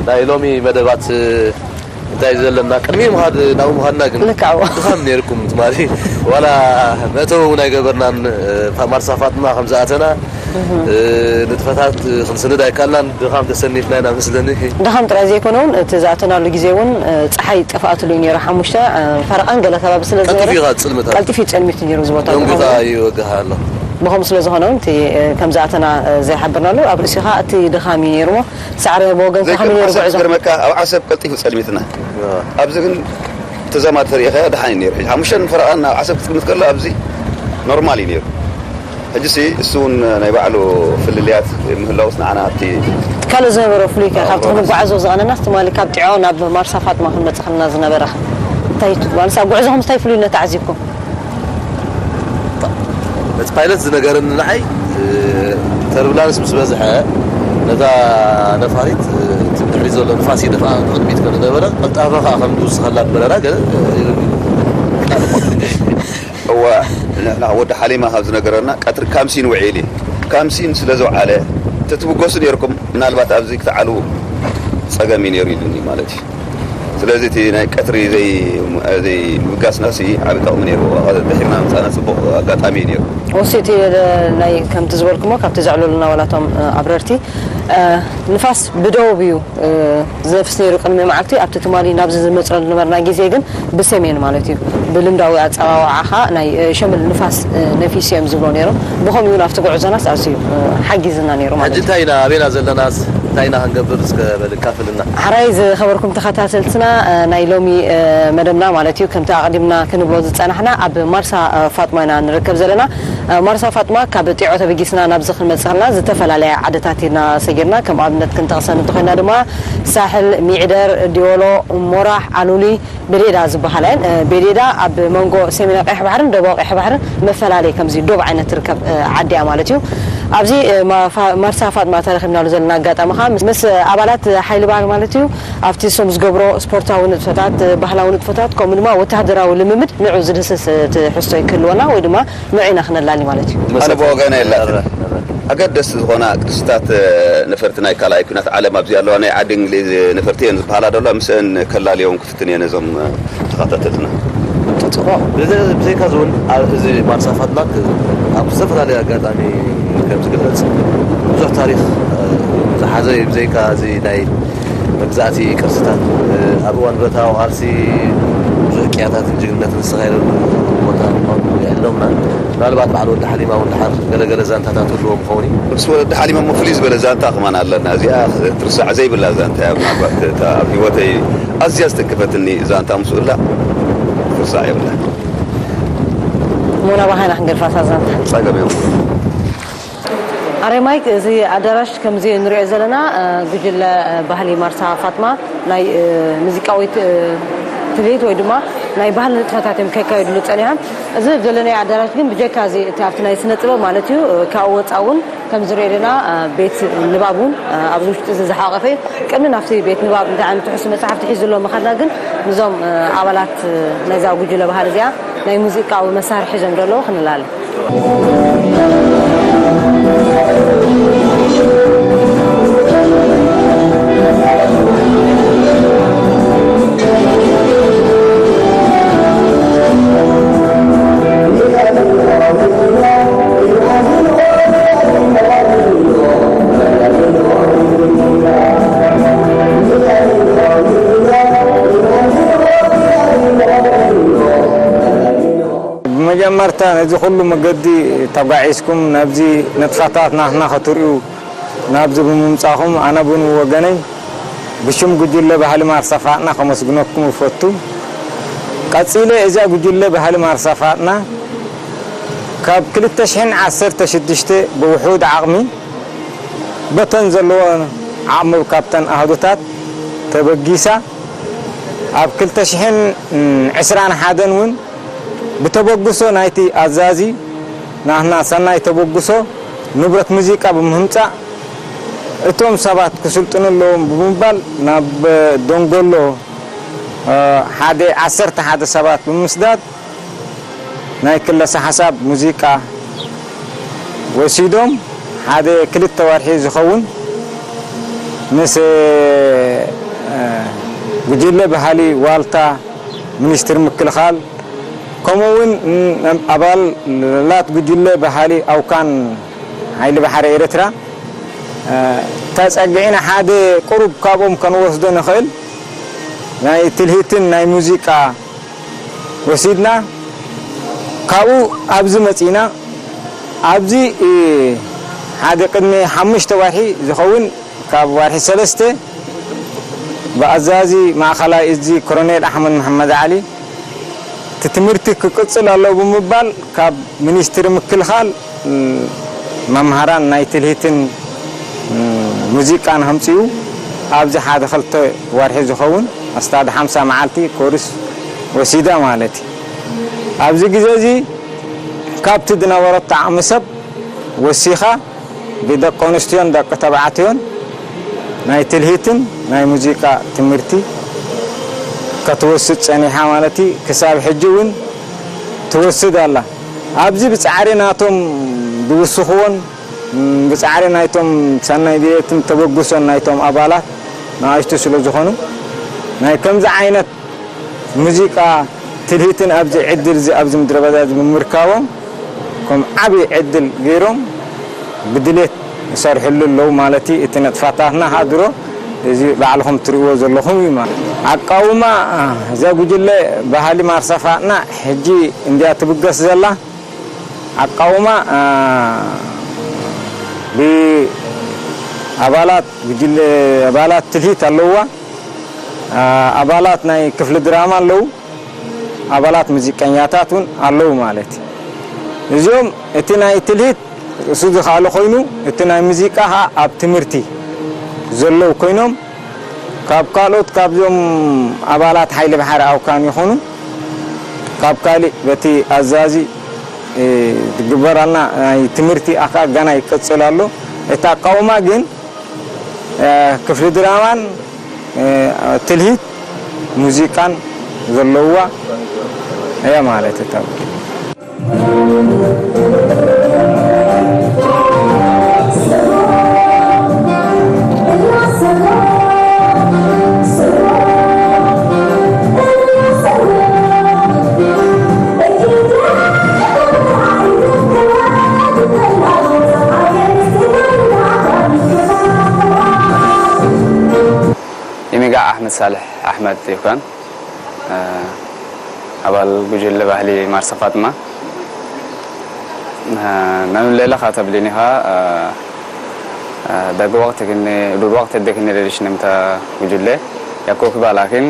ናይ ሎሚ መደባት እንታይ ዘለና ቅድሚ ምኻድ ናብ ምኻድና ግን ልክዕዎ። ድኻም ነርኩም ትማሊ ዋላ መእተው ናይ ገበርናን ማርሳ ፋጥማ ከም ዝኣተና ንጥፈታት ክንስንድ ኣይካልናን ድኻም ተሰኒፍና ኢና መስለኒ። ድኻም ጥራይ ዘይኮነ እውን እቲ ዝኣተናሉ ግዜ እውን ፀሓይ ጠፍኣትሉ እዩ ነይሩ። ሓሙሽተ ፈረቓን ገለ ከባቢ ስለ ዝነበረ ቀልጢፉ እዩ ጽልምት ቀልጢፉ እዩ ጸልሚቱ ነይሩ እዚ ቦታ። ደንጉኻ እዩ ወግሃ ኣሎ። ብኸም ስለ ዝኾነ እውን እቲ ከም ዝኣተና ዘይሓበርናሉ ኣብ ርእሲኻ እቲ ድኻም እዩ ነይሩ እሞ ሳዕረ ብወገንካ ከመይ ነይሩ ጉዕዞ? ገርመካ ኣብ ዓሰብ ቀልጢፉ ጸልሚትና ኣብዚ ግን ተዛማድ ተሪኢኸ ድሓን እዩ ነይሩ። ሓሙሽተ ፈረቓን ኣብ ዓሰብ ክትጥምት ከሎ ኣብዚ ኖርማል እዩ ነይሩ። ሕጂ ሲ እሱ እውን ናይ ባዕሉ ፍልልያት ምህላውስ ንዓና ኣብቲ ካልእ ዝነበረ ፍሉይ ከ ካብቲ ክንጓዓዞ ዝቐነናስ ትማሊ ካብ ጢዖ ናብ ማርሳ ፋጥማ ክንመጽእ ከለና ዝነበረ ከ እንታይ እዩ ትብሉ? ንሳ ጉዕዞኹም እንታይ ፍሉይነት ተዓዚብኩም? እቲ ፓይለት ዝነገረኒ ንዓይ ተርብላንስ ምስ በዝሐ ነታ ነፋሪት እቲ ድሕሪ ዘሎ ንፋስ ይደፋ ቅድሚት ከም ዝነበረ ቀልጣፈ ከዓ ከም ዝውስኸላ በረራ ገለ እዋ ንሕና ወዲ ሓሊማ ካብ ዝነገረና ቀትሪ ካምሲን ውዒል እዩ። ካምሲን ስለ ዝውዓለ ተትብገሱ ነርኩም ምናልባት ኣብዚ ክትዓልዉ ፀገም እዩ ነይሩ ኢሉኒ ማለት እዩ። ስለዚ እቲ ናይ ቀትሪ ዘይምብጋስና ሲ ዓቢ ጠቕሚ ነይርዎ። ድሒርና ምፃና ፅቡቕ ኣጋጣሚ እዩ ነይሩ። ወሲ እቲ ናይ ከምቲ ዝበልኩሞ ካብቲ ዘዕለሉና ዋላቶም ኣብረርቲ ንፋስ ብደቡብ እዩ ዝነፍስ ነይሩ ቅድሚ መዓልቲ ኣብቲ ትማሊ ናብዚ ዝመፅና ዝነበርና ግዜ ግን ብሰሜን ማለት እዩ ብልምዳዊ ኣፀዋውዓኻ ናይ ሸምል ንፋስ ነፊስ እዮም ዝብሎ ነይሮም። ብኸምኡ እውን ኣብቲ ጉዕዞናስ ኣዝዩ ሓጊዝና ነይሩ ማለት እዩ። እንታይ ኢና ኣበይና ዘለናስ እንታይ ኢና ክንገብር እስከ በል ካፍልና። ሓራይ ዝኸበርኩም ተኸታተልትና ናይ ሎሚ መደብና ማለት እዩ ከምቲ ኣቕዲምና ክንብሎ ዝፀናሕና ኣብ ማርሳ ፋጥማ ኢና ንርከብ ዘለና። ማርሳ ፋጥማ ካብ ጢዖ ተበጊስና ናብዚ ክንመፅእ ከለና ዝተፈላለያ ዓድታት ኢና ሰጊርና። ከም ኣብነት ክንጠቕሰን እንተኾይና ድማ ሳሕል፣ ሚዕደር፣ ዲወሎ፣ ሞራሕ፣ ዓሉሊ፣ ቤዴዳ ዝበሃላ እየን። ቤዴዳ ኣብ መንጎ ሰሜናዊ ቀይሕ ባሕርን ደቡባዊ ቀይሕ ባሕርን መፈላለይ ከምዚ ዶብ ዓይነት ትርከብ ዓዲ እያ ማለት እዩ። ኣብዚ ማርሳ ፋጥማ ተረኺብናሉ ዘለና ኣጋጣሚ ከዓ ምስ ኣባላት ሓይሊ ባህር ማለት እዩ ኣብቲ እሶም ዝገብሮ ስፖርታዊ ንጥፈታት፣ ባህላዊ ንጥፈታት ከምኡ ድማ ወተሃደራዊ ልምምድ ንዑ ዝድህስስ ትሕዝቶ ክህልወና ወይ ድማ ንዑ ኢና ክነላሊ ማለት እዩ። ኣነ ብወገነ የላትን። ኣገደስቲ ዝኾና ቅርስታት ነፈርቲ ናይ ካልኣይ ኩናት ዓለም ኣብዚ ኣለዋ ናይ ዓዲ እንግሊዝ ነፈርቲ እየን ዝበሃላ ደሎ ምስአን ከላልዮም ክትትን እየ ነዞም ተኸታተልትና። ጽቡቕ። ብዘይካ እዚ እውን እዚ ማርሳ ፋጥማክ ኣብ ዝተፈላለዩ ኣጋጣሚ ከም ዝግለጽ ብዙሕ ታሪኽ ዝሓዘ እዩ። ብዘይካ እዚ ናይ መግዛእቲ ቅርስታት ኣብ እዋን ብረታዊ ቃልሲ ብዙሕ ቅያታትን ጅግንነትን ዝተኻየደሉ ቦታ ምዃኑ የዕልለምና። ምናልባት በዓል ወዲ ሓሊማ እውን ድሓር ገለገለ ዛንታታት ህልዎም ክኸውን እዩ። ርእሲ ወለዲ ሓሊማ እሞ ፍልይ ዝበለ ዛንታ ከማን ኣለና። እዚኣ ክትርሳዕ ዘይብላ ዛንታ እያ። ምናልባት እታ ኣብ ህይወተይ ኣዝያ ዝተንከፈትኒ ዛንታ ምስኡ እላ ክትርሳዕ የብላ። እሞ ናባኻ ኢና ክንገድፋ እታ ዛንታ። ጸገም እዮም። ኣረይ ማይክ፣ እዚ ኣዳራሽ ከምዚ ንሪኦ ዘለና ጉጅለ ባህሊ ማርሳ ፋጥማ ናይ ሙዚቃዊ ትልሂት ወይ ድማ ናይ ባህሊ ንጥፈታት እዮም ከካየድሉ ፀኒሖም። እዚ ዘለናዮ ኣዳራሽ ግን ብጀካ እዚ እቲ ኣብቲ ናይ ስነ ጥበብ ማለት እዩ ካብኡ ወፃ እውን ከም ዝሪኦ ዘለና ቤት ንባብ እውን ኣብዚ ውሽጢ እዚ ዝሓቆፈ እዩ። ቅድሚ ናብቲ ቤት ንባብ እንታይ ዓይነት ትሕሱ መፅሓፍቲ ሒዙ ኣሎ ምኻድና ግን ንዞም ኣባላት ናይዛ ጉጅለ ባህሊ እዚኣ ናይ ሙዚቃዊ መሳርሒ ሒዞም ዘለዉ ክንላለ። ብመጀመርታ ነዚ ኩሉ መገዲ ተጓዒዝኩም ናብዚ ንጥፈታት ናትና ክትርእዩ ናብዚ ብምምጻኹም ኣነ ብንወገነይ ብሽም ጉጅለ ባህሊ ማርሳፋጥና ከመስግነኩም እፈቱ። ቀጺለ እዛ ጉጅለ ባህሊ ማርሳፋጥና ካብ ክልተ ሽሕን ዓሰርተ ሽዱሽተ ብውሑድ ዓቕሚ በተን ዘለዎ ዓቕሚ ካብተን ኣህዱታት ተበጊሳ ኣብ ክልተ ሽሕን ዕስራን ሓደን እውን ብተበግሶ ናይቲ ኣዛዚ ናህና ሰናይ ተበግሶ ንብረት ሙዚቃ ብምህምፃእ እቶም ሰባት ክስልጥኑ ኣለዎም ብምባል ናብ ደንጎሎ ሓደ ዓሰርተ ሓደ ሰባት ብምስዳድ ናይ ክለሳ ሓሳብ ሙዚቃ ወሲዶም ሓደ ክልተ ወርሒ ዝኸውን ምስ ጉጅለ ባህሊ ዋልታ፣ ሚኒስትሪ ምክልኻል፣ ከምኡ እውን ኣባላት ጉጅለ ባህሊ ኣውካን ሓይሊ ባሕሪ ኤርትራ፣ ተጸጊዕና ሓደ ቁሩብ ካብኦም ከንወስዶ ንኽእል ናይ ትልሂትን ናይ ሙዚቃ ወሲድና፣ ካብኡ ኣብዚ መጺእና። ኣብዚ ሓደ ቅድሚ ሓሙሽተ ወርሒ ዝኸውን፣ ካብ ወርሒ ሰለስተ፣ ብኣዛዚ ማእኸላይ እዚ ኮሎኔል ኣሕመድ መሓመድ ዓሊ፣ እቲ ትምህርቲ ክቅጽል ኣለዎ ብምባል ካብ ሚኒስትሪ ምክልኻል መምሃራን ናይ ትልሂትን ሙዚቃን ኣምጺኡ፣ ኣብዚ ሓደ ክልተ ወርሒ ዝኸውን ኣስታት ሓምሳ መዓልቲ ኮርስ ወሲዳ ማለት እዩ። ኣብዚ ግዜ እዚ ካብቲ ዝነበረቶ ዓቕሚ ሰብ ወሲኻ ብደቂ ኣንስትዮን ደቂ ተባዕትዮን ናይ ትልሂትን ናይ ሙዚቃ ትምህርቲ ከትወስድ ጸኒሓ ማለት እዩ። ክሳብ ሕጂ እውን ትወስድ ኣላ። ኣብዚ ብጻዕሪ ናቶም ዝውስኽዎን ብጻዕሪ ናይቶም ሰናይ ድሌትን ተበግሶን ናይቶም ኣባላት ንኣሽቱ ስለ ዝኾኑ፣ ናይ ከምዚ ዓይነት ሙዚቃ ትልሂትን ኣብዚ ዕድል እዚ ኣብዚ ምድረ በዳ እዚ ብምርካቦም ከም ዓብዪ ዕድል ገይሮም ብድሌት ይሰርሕሉ ኣለዉ ማለት እዩ። እቲ ንጥፈታትና ከዓ ድሮ እዚ ባዕልኹም ትርእይዎ ዘለኹም እዩ ማለት እዩ። ኣቃውማ እዛ ጉጅለ ባህሊ ማርሳፋጥና ሕጂ እንድያ ትብገስ ዘላ። ኣቃውማ ብኣባላት ጉጅለ ኣባላት ትልሂት ኣለዋ። ኣባላት ናይ ክፍሊ ድራማ ኣለዉ። ኣባላት ሙዚቀኛታት እውን ኣለዉ ማለት እዩ። እዚኦም እቲ ናይ ትልሂት ርእሱ ዝኸኣለ ኮይኑ፣ እቲ ናይ ሙዚቃ ኸዓ ኣብ ትምህርቲ ዘለዉ ኮይኖም፣ ካብ ካልኦት ካብዞም ኣባላት ሓይሊ ባሕሪ ኣውካን ይኹኑ፣ ካብ ካሊእ በቲ ኣዛዚ ዝግበራልና ናይ ትምህርቲ ኣካ ገና ይቅጽል ኣሎ። እቲ ኣቃውማ ግን ክፍሊ ድራማን ትልሂት ሙዚቃን ዘለዋ እያ ማለት እታ። ኢሚጋ ኣሕመድ ሳልሕ ኣሕመድ ይኳን ኣባል ጉጅለ ባህሊ ማርሳ ፋጥማ። መምለለ ካተብሊኒኻ ደግ ወቅት ግን ዱር ወቅት ደክን ሌሊሽ ነምታ ጉጅለ ያኮክባ ላኪን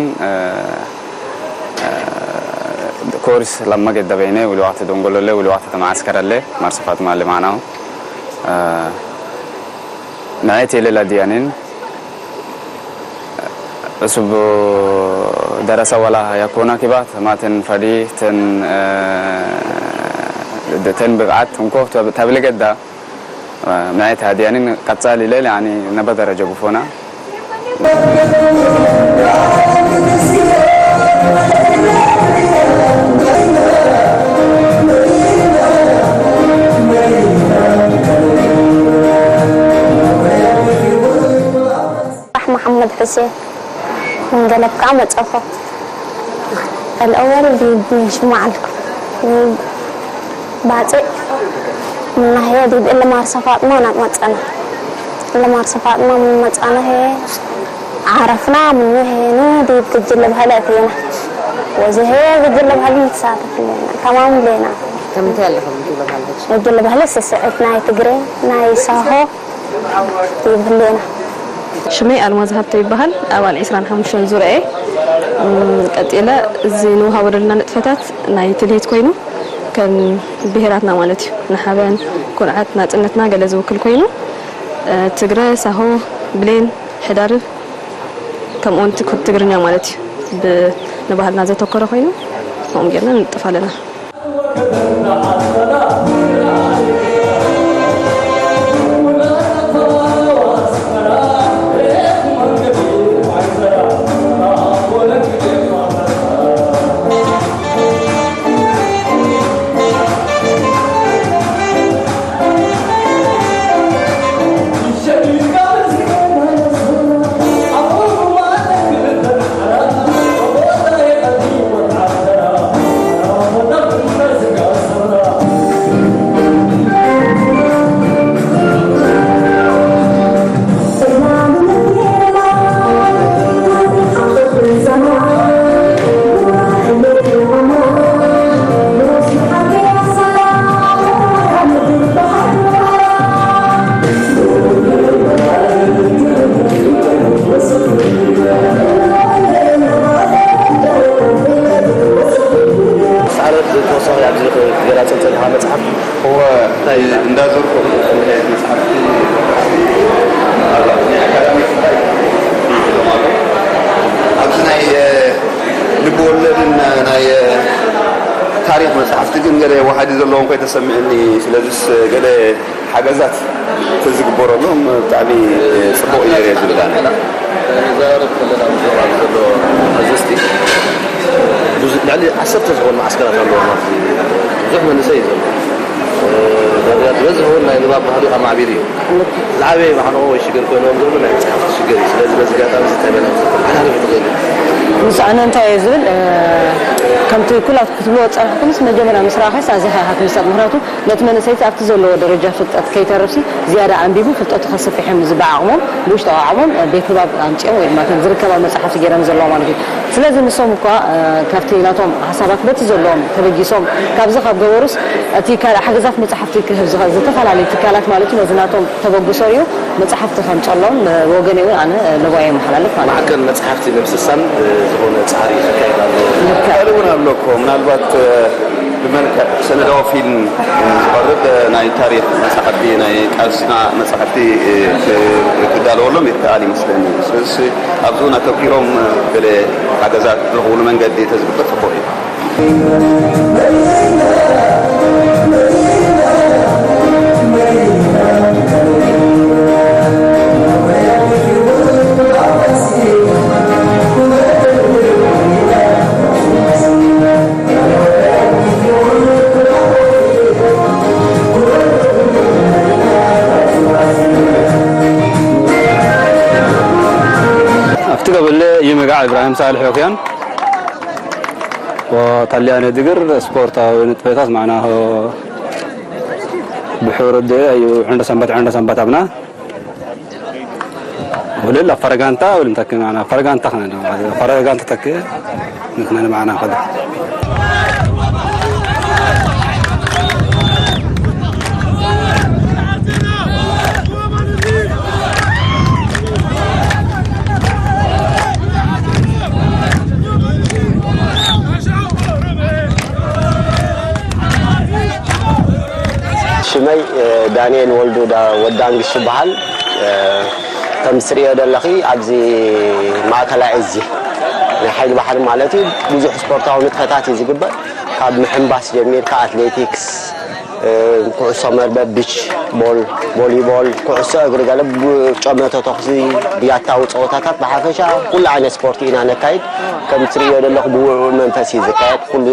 ኮርስ ለማ ገደበይነ ውል ወቅት ደንጎሎለ ውል ወቅት ተማዓስከረለ ማርሳ ፋጥማ ለማናው ንዓይ ቴሌ ላድያንን እሱብ ደረሰ ወላ ያኮና ኪባ ተማትን ፈዲ ተን ተን ብቅዓት እንኮ ተብለ ገዳ ምዕት ሃድያንን ቀጻል ኢለ ያኒ ነበ ደረጀ ጉፎና ራሕ መሓመድ ሑሴን። من قلب كعمة أخو. الأول بيبني شو معلكم؟ بعد من ناحية دي إلا مارسا فاطمة أنا متسأنا. إلا مارسا فاطمة من متسأنا هي عرفنا من هي نو دي بتجلب هلا فينا. وزي هي بتجلب هلا متساعدة فينا. تمام لينا. كم تيال لكم بتجلب هلا؟ بتجلب هلا سسعتنا يتقري. ناي ساهو. ይብህልና። ሽመይ ኣልማዝ ሃብተ ይበሃል። ኣባል ዕስራን ሓሙሽተን ዙርያ እየ። እም፣ ቀጺለ እዚ ንውሃቦ ዘለና ንጥፈታት ናይ ትልሂት ኮይኑ፣ ከም ብሄራትና ማለት እዩ። ንሓበን፣ ኩርዓት፣ ናጽነትና ገለ ዝውክል ኮይኑ፣ እ፣ ትግረ፣ ሳሆ፣ ብሌን፣ ሕዳርብ፣ ከምኡውን ትክ-፣ ትግርኛ ማለት እዩ። ብ-፣ ንባህልና ዘተኮረ ኮይኑ፣ ከምኡ ጌርና ንጥፍ ኣለና። ናይ ታሪኽ መጽሓፍቲ ግን ገለ ወሃዲ ዘለዎም ከይተሰምዕኒ፣ ስለዚስ ገለ ሓገዛት ተዝግበረሎም ብጣዕሚ ጽቡቕ እዩ ነይሩ ዝብል ኣነ። ንዘራረብ ከለና ምስኦም ኣብዚ ዘሎ ኣዘዝቲ ብዙ ልዕሊ ዓሰርተ ዝኾኑ መዓስከራት ኣለዎም። ኣብዚ ብዙሕ መንእሰይ እዩ ዘሎ። ዳርጋ ዝበዝሕ እውን ናይ ንባብ ባህሉ ኣማዕቢሉ እዩ። ዝዓበየ ማሕንቆ ወይ ሽግር ኮይንዎም ዘሎ ናይ መጽሓፍቲ ሽግር እዩ። ስለዚ በዚ ኣጋጣሚ እዚ እንታይ በለ ክሓላልፍ ትኽእል እዩ? ምስ ኣነ እንታይ እየ ዝብል፣ እ፣ ከምቲ ኩላትኩም ክትብልዎ ዝጸናሕኩምስ መጀመርያ ምስ ረኣኻስ ኣዝኻ ኢኻ ትምሰጥ። ምኽንያቱ ነቲ መንእሰይሲ ኣብቲ ዘለዎ ደረጃ ፍልጠት ከይተርፍሲ ዝያዳ ኣንቢቡ ፍልጠቱ ከስፍሕ እዮም እዚ ብዓቕሞም፣ ብውሽጣዊ ዓቕሞም፣ እ፣ ቤት ንባብ ኣምጺኦም ወይ ድማ እተን ዝርከባ መጻሕፍቲ ገይሮም ዘለዋ ማለት እዩ። ስለዚ ንሶም እኳ፣ እ፣ ካብቲ ናቶም ሓሳባት በቲ ዘለዎም ተበጊሶም ካብዚ ካብ ገበሩስ እቲ ካልእ ሓገዛት መጻሕፍቲ ክህብ ዝኽእል ዝተፈላለዩ ትካላት ማለት እዩ ነዚ ናቶም ተበግሶ እዩ መጻሕፍቲ ከምጸሎም ብወገነይ እውን ኣነ ለበዋ የመሓላልፍ ማለት እዩ። ማዕከን መጻሕፍቲ ንምስሳን ዝኾነ ጻዕሪ ይካየድ ኣሎ። ይካየድ እውን ኣሎ እኮ። ምናልባት ብመልክዕ ሰነዳዊ ፊልም ዝቐርብ ናይ ታሪኽ መጻሕፍቲ፣ ናይ ቃልስና መጻሕፍቲ ክዳለወሎም ይከኣል ይመስለኒ። ስለዚ ኣብዚ እውን ኣተኲሮም ገለ ሓገዛት ዝረኽብሉ መንገዲ ተዝግበር ጽቡቕ እዩ። ኣብቲ ገበለ ይምጋዕ እብራሂም ሳልሕ ዮክያን ወታልያነ ድግር ስፖርታዊ ንጥፈታት ማዕናሆ ብሕብረት እዩ ዕንደ ሰንበት ዕንደ ሰንበት ኣብና ወለል ኣብ ፈረጋንታ ወል እንተክ ማዕና ፈረጋንታ ከነ ፈረጋንታ ተክ ንክነ ማዕና ከደ ሽመይ ዳንኤል ወልዱ ወዳንግሽ ይበሃል። ከም ትርእዮ ዘለኺ ኣብዚ ማእከላይ እዚ ናይ ሓይሊ ባሕሪ ማለት እዩ ብዙሕ ስፖርታዊ ንጥፈታት እዩ ዝግበር። ካብ ምሕንባስ ጀሚርካ ኣትሌቲክስ፣ ኩዕሶ መርበብ፣ ቢች ቦል፣ ቮሊቦል፣ ኩዕሶ እግሪ፣ ገለ ጨመቶ ተኹሲ፣ ብያታዊ ፀወታታት ብሓፈሻ ኩሉ ዓይነት ስፖርት ኢና ነካይድ። ከም ትርእዮ ዘለኹ ብውዕውዕ መንፈስ እዩ ዝካየድ። ኩሉ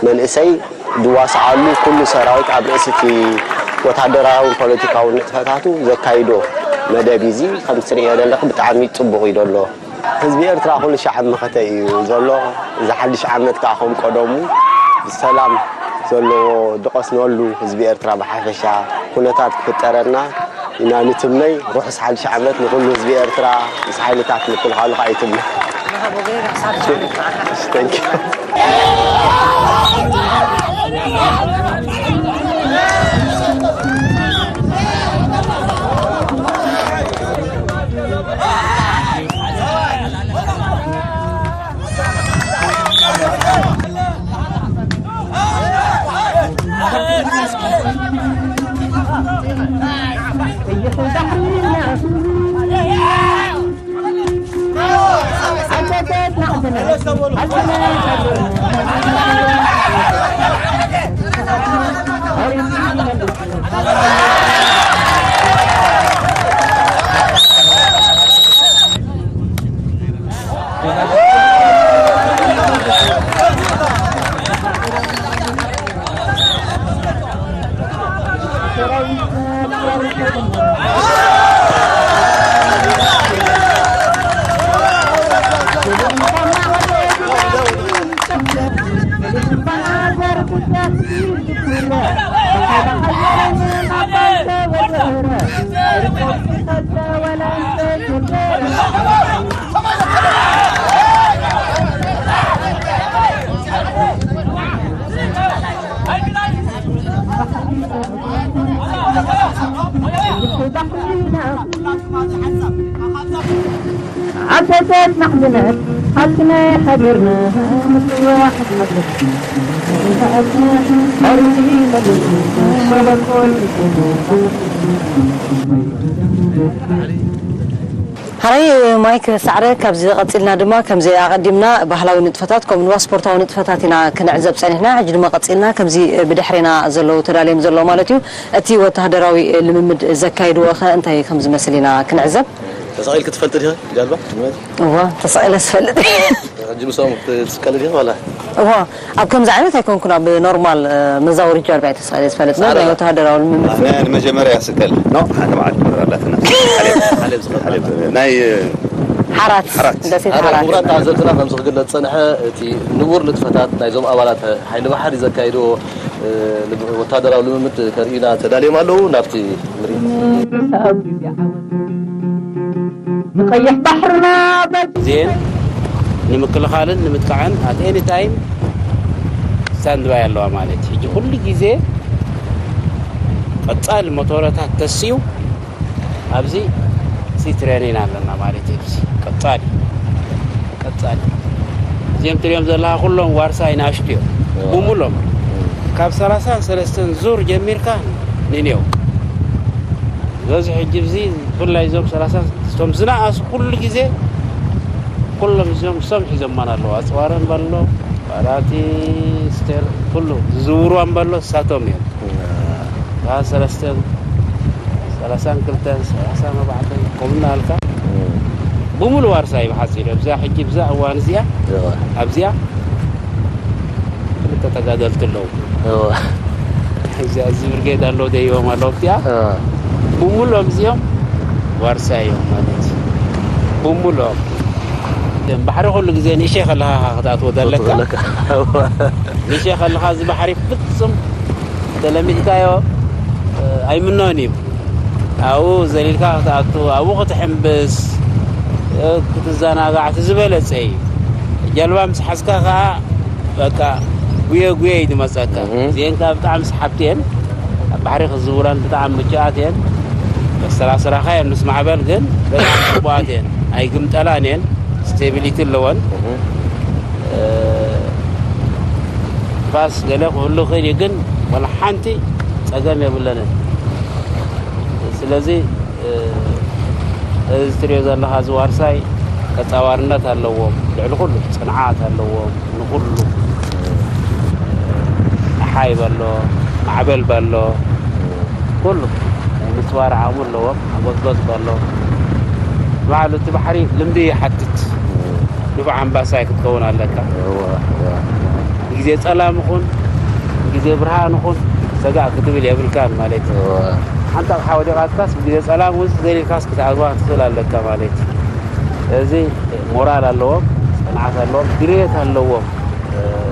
መንእሰይ ዝዋስዓሉ ኩሉ ሰራዊት ኣብ ርእሲ እቲ ወታደራውን ፖለቲካውን ንጥፈታቱ ዘካይዶ መደብ እዩ። እዚ ከም ትርእዮ ዘለኺ ብጣዕሚ ጽቡቕ እዩ ዘሎ። ህዝቢ ኤርትራ ኩሉ ሻዕ ኣብ መኸተ እዩ ዘሎ። እዚ ሓድሽ ዓመት ከኣ ከም ቀደሙ ብሰላም ዘለዎ ድቐስነሉ ህዝቢ ኤርትራ ብሓፈሻ ኩነታት ክፍጠረልና ኢና ንትምነይ። ርሑስ ሓድሽ ዓመት ንኹሉ ህዝቢ ኤርትራ፣ ምስ ሓይልታት ምክልኻሉ ከኣ ይትምነ። Thank you። ዓሰሰት ማዕድነት ሃብቲ ናይ ሃገርና ምጽዋዕ መድረኽ ሓራይ ማይክ ሳዕረ፣ ካብዚ ቀጺልና ድማ ከምዚ ኣቐዲምና ባህላዊ ንጥፈታት ከምኡ ንዋ ስፖርታዊ ንጥፈታት ኢና ክንዕዘብ ጸኒሕና። ሕጂ ድማ ቀጺልና ከምዚ ብድሕሬና ዘለዉ ተዳልዮም ዘለዉ ማለት እዩ። እቲ ወተሃደራዊ ልምምድ ዘካይድዎ ኸ እንታይ ከም ዝመስል ኢና ክንዕዘብ። ተሳቒልኪ ትፈልጢ ዲኺ ጃልባ? እዋ፣ ተሳቒለ ዝፈልጥ። ሕጂ ምስኦም ክትስቀሊ ዲኺ ዋላ? እዋ፣ ኣብ ከምዚ ዓይነት ኣይኮንኩን፣ ኣብ ኖርማል፣ እ፣ መዛወሪ ጃልባ እየ ተሳቒለ ዝፈልጥ። ጻዕዳ ናይ ዳ- ወተሃደራዊ ልምምድ ናይ ንመጀመርያ ስቀል። ኖ፣ ሓደ መዓልቲ ክብር ኣላትና። ሓሌብ፣ ሓሌብ ዝኸፍላ። ሓሌብ፣ ናይ ሓራት፣ ሓራት። ደሴት ሓራት። ሓራት። ክቡራት ተዓዘብትና፣ ከምዚ ክግለጽ ዝጸንሐ፣ እቲ ንቡር ንጥፈታት ናይዞም ኣባላት ሓይሊ ባሕሪ ዘካይድዎ፣ እ፣ ልም-፣ ወታደራዊ ልምምድ ከርእዩና ተዳልዮም ኣለዉ። ናብቲ ንርኢ። ንቐይሕ ባሕርና በል። እዚኤን ንምክልኻልን ንምጥቃዕን at any time standby ኣለዋ ማለት እዩ። ሕጂ ኩሉ ግዜ ቀጻሊ ሞቶረታት ተስዩ ኣብዚ ሲ ትሬኒን ኣለና ማለት እዩ። እዚ ቀጻሊ፣ ቀጻሊ። እዚኦም ትሪኦም ዘለኻ ኩሎም ዋርሳይ ንኣሽቱ እዮም። እዋ። ብሙሎም። እም። ካብ ሰላሳን ሰለስተን ዙር ጀሚርካ ንኔው። በዚ ሕጂ እዚ ብፍላይ እዞም ሰላሳ እቶም ዝነኣሱ ኩሉ ግዜ ኩሎም እዚኦም እሶም ሒዞማን ኣለዉ። ኣጽዋረን በሎ፣ ባራቲ፣ ስቴር፣ ኩሉ ዝዝውርዋን በሎ እሳቶም እዮም። እዋ። ሰላሳ ሰለስተን፣ ሰላሳን ክልተን፣ ሰላሳን ኣርባዕተን፣ ከምኡ እናበልካ እም። ብምሉእ ዋርሳይ ብሓጺሩ ኣብዚኣ ሕጂ ብዛ እዋን እዚኣ፣ እዋ። ኣብዚኣ ክልተ ተጋደልቲ ኣለዉ። እዋ። ኣብዚኣ እዚ ብርጌድ ኣለዉ ደይቦም ኣለዉ ኣብዚኣ። እዋ። ብምሉኦም እዚኦም ዋርሳይ እዮም ማለት እዩ። ብምሉኦም። ባሕሪ ኩሉ ግዜ ንእሸይ ከለኻ ክትኣትዎ ዘለካ። ዘለካ። እዋ። ንእሸይ ከለኻ እዚ ባሕሪ ፍጹም ተለሚድካዮ፣ እ፣ ኣይምኖን እዩ። ኣብኡ ዘሊልካ ክትኣቱ፣ ኣብኡ ክትሕምብስ፣ እ፣ ክትዘናጋዕ እቲ ዝበለጸ እዩ። ጀልባ ምስ ሓዝካ ከኣ በቃ ጉየ ጉየ እዩ ዝመጸካ። እህ። እዚኤን ከኣ ብጣዕሚ ሰሓብቲ እየን። ኣብ ባሕሪ ክዝውራን ብጣዕሚ ምቹኣት እየን። መሰራስራኻ እየን ምስ ማዕበል ግን በጣዕሚ ጽቡቓት እየን። ኣይግምጠላን እየን። ስቴቢሊቲ ኣለወን። እህ። እ፣ ፋስ ገለ ክህሉ ይኽእል እዩ፣ ግን ወላ ሓንቲ ጸገም የብለንን። ስለዚ፣ እ፣ እዚ ትሪኦ ዘለኻ እዚ ዋርሳይ ተጻዋርነት ኣለዎም፣ ልዕሊ ኩሉ ጽንዓት ኣለዎም። ንኹሉ ጸሓይ በሎ፣ ማዕበል በሎ፣ ኩሉ ናይ ምጽዋር ዓቕሚ ኣለዎም። ኣጎዝጎዝ በሎ፣ ባዕሉ እቲ ባሕሪ ልምዲ ይሓትት። ንፉዕ ኣምባሳይ ክትከውን ኣለካ። እወ፣ እወ። ግዜ ጸላም ይኹን፣ ግዜ ብርሃን ይኹን፣ ሰጋእ ክትብል የብልካን ማለት እዩ። እወ። ሓንቲ ኣቕሓ ወዲቓትካስ፣ ግዜ ጸላም እውን ዘሊልካስ ክትኣትዋ ክትኽእል ኣለካ ማለት እዩ። እዚ ሞራል ኣለዎም፣ ጽንዓት ኣለዎም፣ ድልየት ኣለዎም።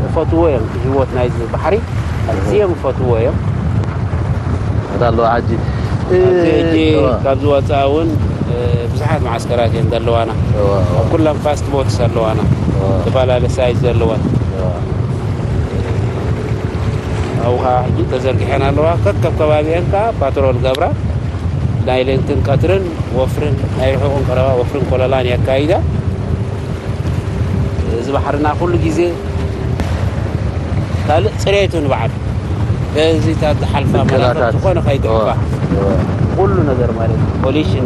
ዝፈትዎ እዮም፣ እቲ ህይወት ናይዚ ባሕሪ ኣዝዮም ዝፈትዎ እዮም። ኣታ ኣለዋ ሕጂ። ኣብዚ ሕጂ እዋ። ካብዚ ወፃኢ እውን፣ እ፣ ብዙሓት መዓስከራት እየን ዘለዋና። እዋ፣ እዋ። ኣብ ኩለን ፋስት ቦትስ ኣለዋና። እዋ። ዝተፈላለየ ሳይዝ ዘለወን። እዋ። ኣብኡ ከዓ ሕጂ ተዘርጊሐን ኣለዋ። ከከብ ከባቢአን ከዓ ፓትሮል ገብራ ናይ ለይትን ቀትርን ወፍርን ናይ ርሑቕን ቀረባ ወፍርን ኮለላን የካይዳ። እዚ ባሕርና ኩሉ ግዜ ካልእ ጽሬቱ ንባዕሉ በዚ እታ ዝሓልፋ መራኸብ ምክልኻላት ዝኾነ ከይግሕፋ። እዋ፣ እዋ። ኩሉ ነገር ማለት እዩ። ፖሊሽን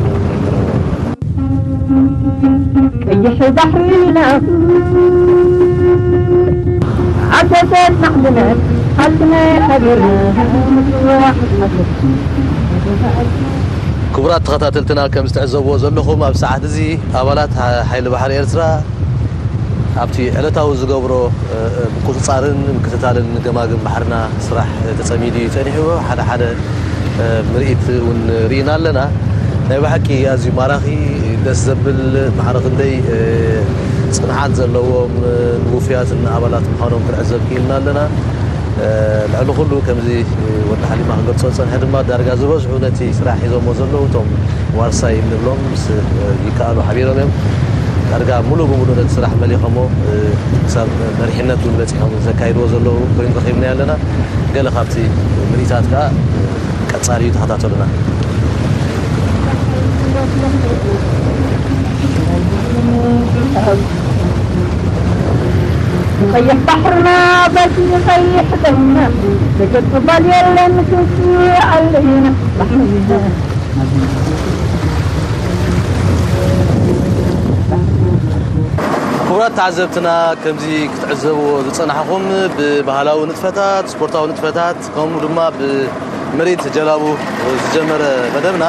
ቀይሕ ባሕርና ዓሰሰት ማዕድናት ሃልክና ሓቢርና። ክቡራት ተኸታተልትና፣ ከም ዝተዕዘብዎ ዘለኹም፣ ኣብ ሰዓት እዚ ኣባላት ሓ-፣ ሓይሊ ባሕሪ ኤርትራ ኣብቲ ዕለታዊ ዝገብሮ፣ እ፣ እ፣ ምቁጽጻርን ምክትታልን ገማግም ባሕርና ስራሕ ተጸሚዱ እዩ ጸኒሑ። ሓደ ሓደ፣ እ፣ ምርኢት እውን ርኢና ኣለና። ናይ ብሓቂ ኣዝዩ ማራኺ፣ ደስ ዘብል፣ ማዕረ ክንደይ፣ እ፣ ጽንዓት ዘለዎም፣ እ፣ ውፉያትን ኣባላት ምዃኖም ክንዕዘብ ክኢልና ኣለና። እ፣ ልዕሊ ኩሉ ከምዚ ወዲ ሓሊማ ክገልጾ ዝጸንሐ ድማ ዳርጋ ዝበዝሑ ነቲ ስራሕ ሒዞሞ ዘለዉ እቶም ዋርሳይ እንብሎም ምስ ይከኣሉ ሓቢሮም እዮም። ዳርጋ ሙሉእ ብሙሉእ ነቲ ስራሕ መሊኾሞ፣ እ፣ ክሳብ መሪሕነት እውን በጺሖም ዘካይድዎ ዘለዉ ኮይኑ ረኺብናዮ ኣለና። ገለ ካብቲ ምርኢታት ከኣ ቀጻሊ እዩ፣ ተኸታተሉና። ቀይሕ ባሕርና በቲ ቀይሕ ደምና፣ ደገ ክባል የለን ክንስኣለና ባሕርና። ክቡራት ተዓዘብትና፣ ከምዚ ክትዕዘብዎ ዝጸናሕኹም ብባህላዊ ንጥፈታት፣ ስፖርታዊ ንጥፈታት፣ ከምኡ ድማ ብምርኢት ጀላቡ ዝጀመረ መደብና፣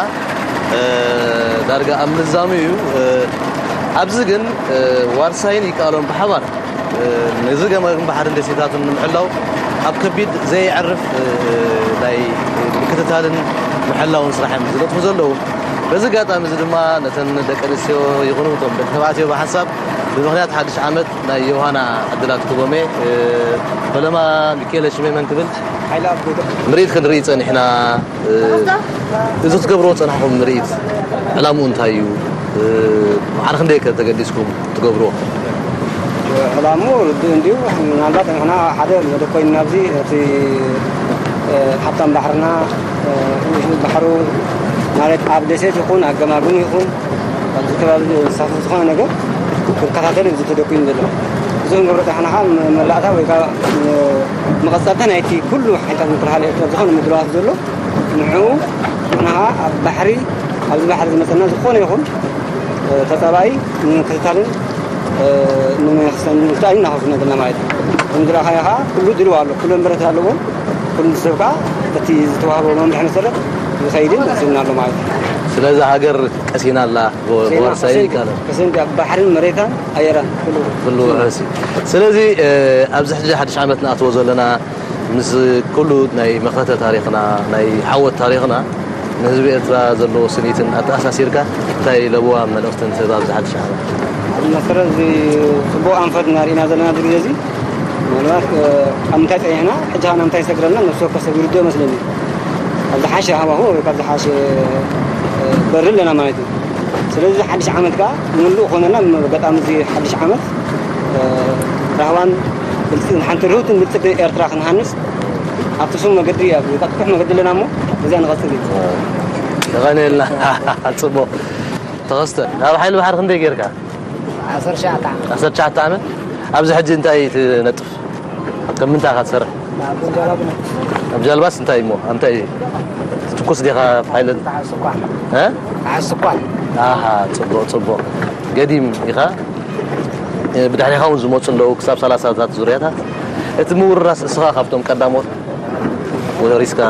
እ፣ ዳርጋ ኣብ ምዛሙ እዩ። እ፣ ኣብዚ ግን፣ እ፣ ዋርሳይን ይከኣሎን ብሓባር፣ እ፣ ነዚ ገማግም ባሕርን ደሴታቱን ንምሕላው ኣብ ከቢድ ዘየዕርፍ፣ እ፣ ናይ ምክትታልን ምሕላውን ስራሕ እዮም ዝነጥፉ ዘለዉ። በዚ ኣጋጣሚ እዚ ድማ ነተን ደቂ ኣንስትዮ ይኹኑ እቶም ደቂ ተባዕትዮ ብሓንሳብ ብምኽንያት ሓድሽ ዓመት ናይ ዮሃና ዕድላት ክቦሜ፣ እ፣ ፈለማ ሚካኤል ሽሜ መን ክብል ምርኢት ክንርኢ ጸኒሕና። እ፣ እዚ ክትገብርዎ ጸናሕኩም ምርኢት ዕላምኡ እንታይ እዩ? እ፣ ማዕረ ክንደይ ከ ተገዲስኩም ትገብርዎ? ዕላምኡ ርዱእ እንድዩ። ምናልባት ንሕና ሓደ መደብ ኮይኑ ናብዚ እቲ፣ እ፣ ሃብታም ባሕርና፣ እ፣ ባሕሩ ማለት ኣብ ደሴት ይኹን ኣብ ገማግም ይኹን ኣብዚ ከባቢ ዝሳፈፍ ዝኾነ ነገር ክከታተል እዩ ተደኩዩ ዘሎ። እዚ ክንገብሮ ጸናሕና ከዓ መ-፣ መላእታ ወይ ከዓ፣ እ፣ መቐጸልታ ናይቲ ኩሉ ሓይልታት ምክልኻል ኤርትራ ዝኾነ ምድላዋት ዘሎ ንዕኡ ንሕና ከዓ ኣብ ባሕሪ፣ ኣብዚ ባሕሪ ዝመጸና ዝኾነ ይኹን፣ እ፣ ተጻባኢ ንምክትታልን፣ እ፣ ንምክትታልን እናኸፍና ዘለና ማለት እዩ። ከም ዝረኣኻዮ ከዓ ኩሉ ድልው ኣሎ። ኩለን ብረት ኣለዎ። ኩሉ ሰብ ከዓ እቲ ዝተዋህቦ መምርሒ መሰረት ይኸይድን ይኸይድን ኣሎ ማለት እዩ። ስለዚ ሃገር ቀሲና ኣላ፣ ብ-፣ ቀሲና፣ ብዋርሳይ ቀሲና፣ ይካላል። ቀሲና ባሕርን መሬታን ኣየራን ኩሉ። ኩሉ ውሑስ እዩ። ስለዚ፣ እ፣ ኣብዚ ሕጂ ሓድሽ ዓመት ንኣትዎ ዘለና ምስ ኩሉ ናይ መኸተ ታሪኽና፣ ናይ ዓወት ታሪኽና፣ ንህዝቢ ኤርትራ ዘለዎ ስኒትን ኣተኣሳሲርካ እንታይ ለበዋ መልእኽቲ ንትህብ ኣብዚ ሓድሽ ዓመት? ኣብ መሰረት እዚ ጽቡቕ ኣንፈት እናርኢና ዘለና እዚ ግዜ እዚ፣ ምናልባት፣ እ፣ ኣብ ምንታይ ጸኒሕና፣ ሕጂ ኸኣ ናብ ምንታይ ይሰግረልና፣ ነፍሲ ወከፍ ሰብ ይርድኦ መስለኒ። ኣብ ዝሓሸ ሃዋህው ወይ ካብ ዝሓሸ፣ እ፣ በሪ ኣለና ማለት እዩ። ስለዚ ሓድሽ ዓመት ከኣ ምሉእ ክኾነልና፣ ም-፣ ኣጋጣሚ እዚ ሓድሽ ዓመት፣ እ፣ ራህዋን ብልጽ-፣ ሓንቲ ርህውትን ብልጽግትን ኤርትራ ክንሃንጽ ኣብቲ ስሙ መገዲ፣ ኣብ ኣጥፍሕ መገዲ ኣለና እሞ፣ በዚኣ ንቐጽል እዩ። የቐንየልና። ጽቡቕ። ተኸስተ፣ ኣብ ሓይሊ ባሕሪ ክንደይ ጌርካ? ዓሰርተ ትሽዓተ ዓመት። ዓሰርተ ትሽዓተ ዓመት? ኣብዚ ሕጂ እንታይ ትነጥፍ? ኣብ ከም ምንታይ ኢኻ ትሰርሕ? ኣብ ጃልባ ብነጥፍ። ኣብ ጃልባስ እንታይ እሞ? ኣብ እንታይ ትኩስ ዲኻ? ፓይለት? ተዓስኳ። እ? ተዓስኳ። ኣሃ፣ ጽቡቕ፣ ጽቡቕ። ገዲም ኢኻ? እ፣ ብድሕሪኻ እውን ዝመጹ ኣለዉ፣ ክሳብ ሰላሳታት ዙርያታት። እቲ ምውርራስ እስኻ ካብቶም ቀዳሞት ወሪስካ፣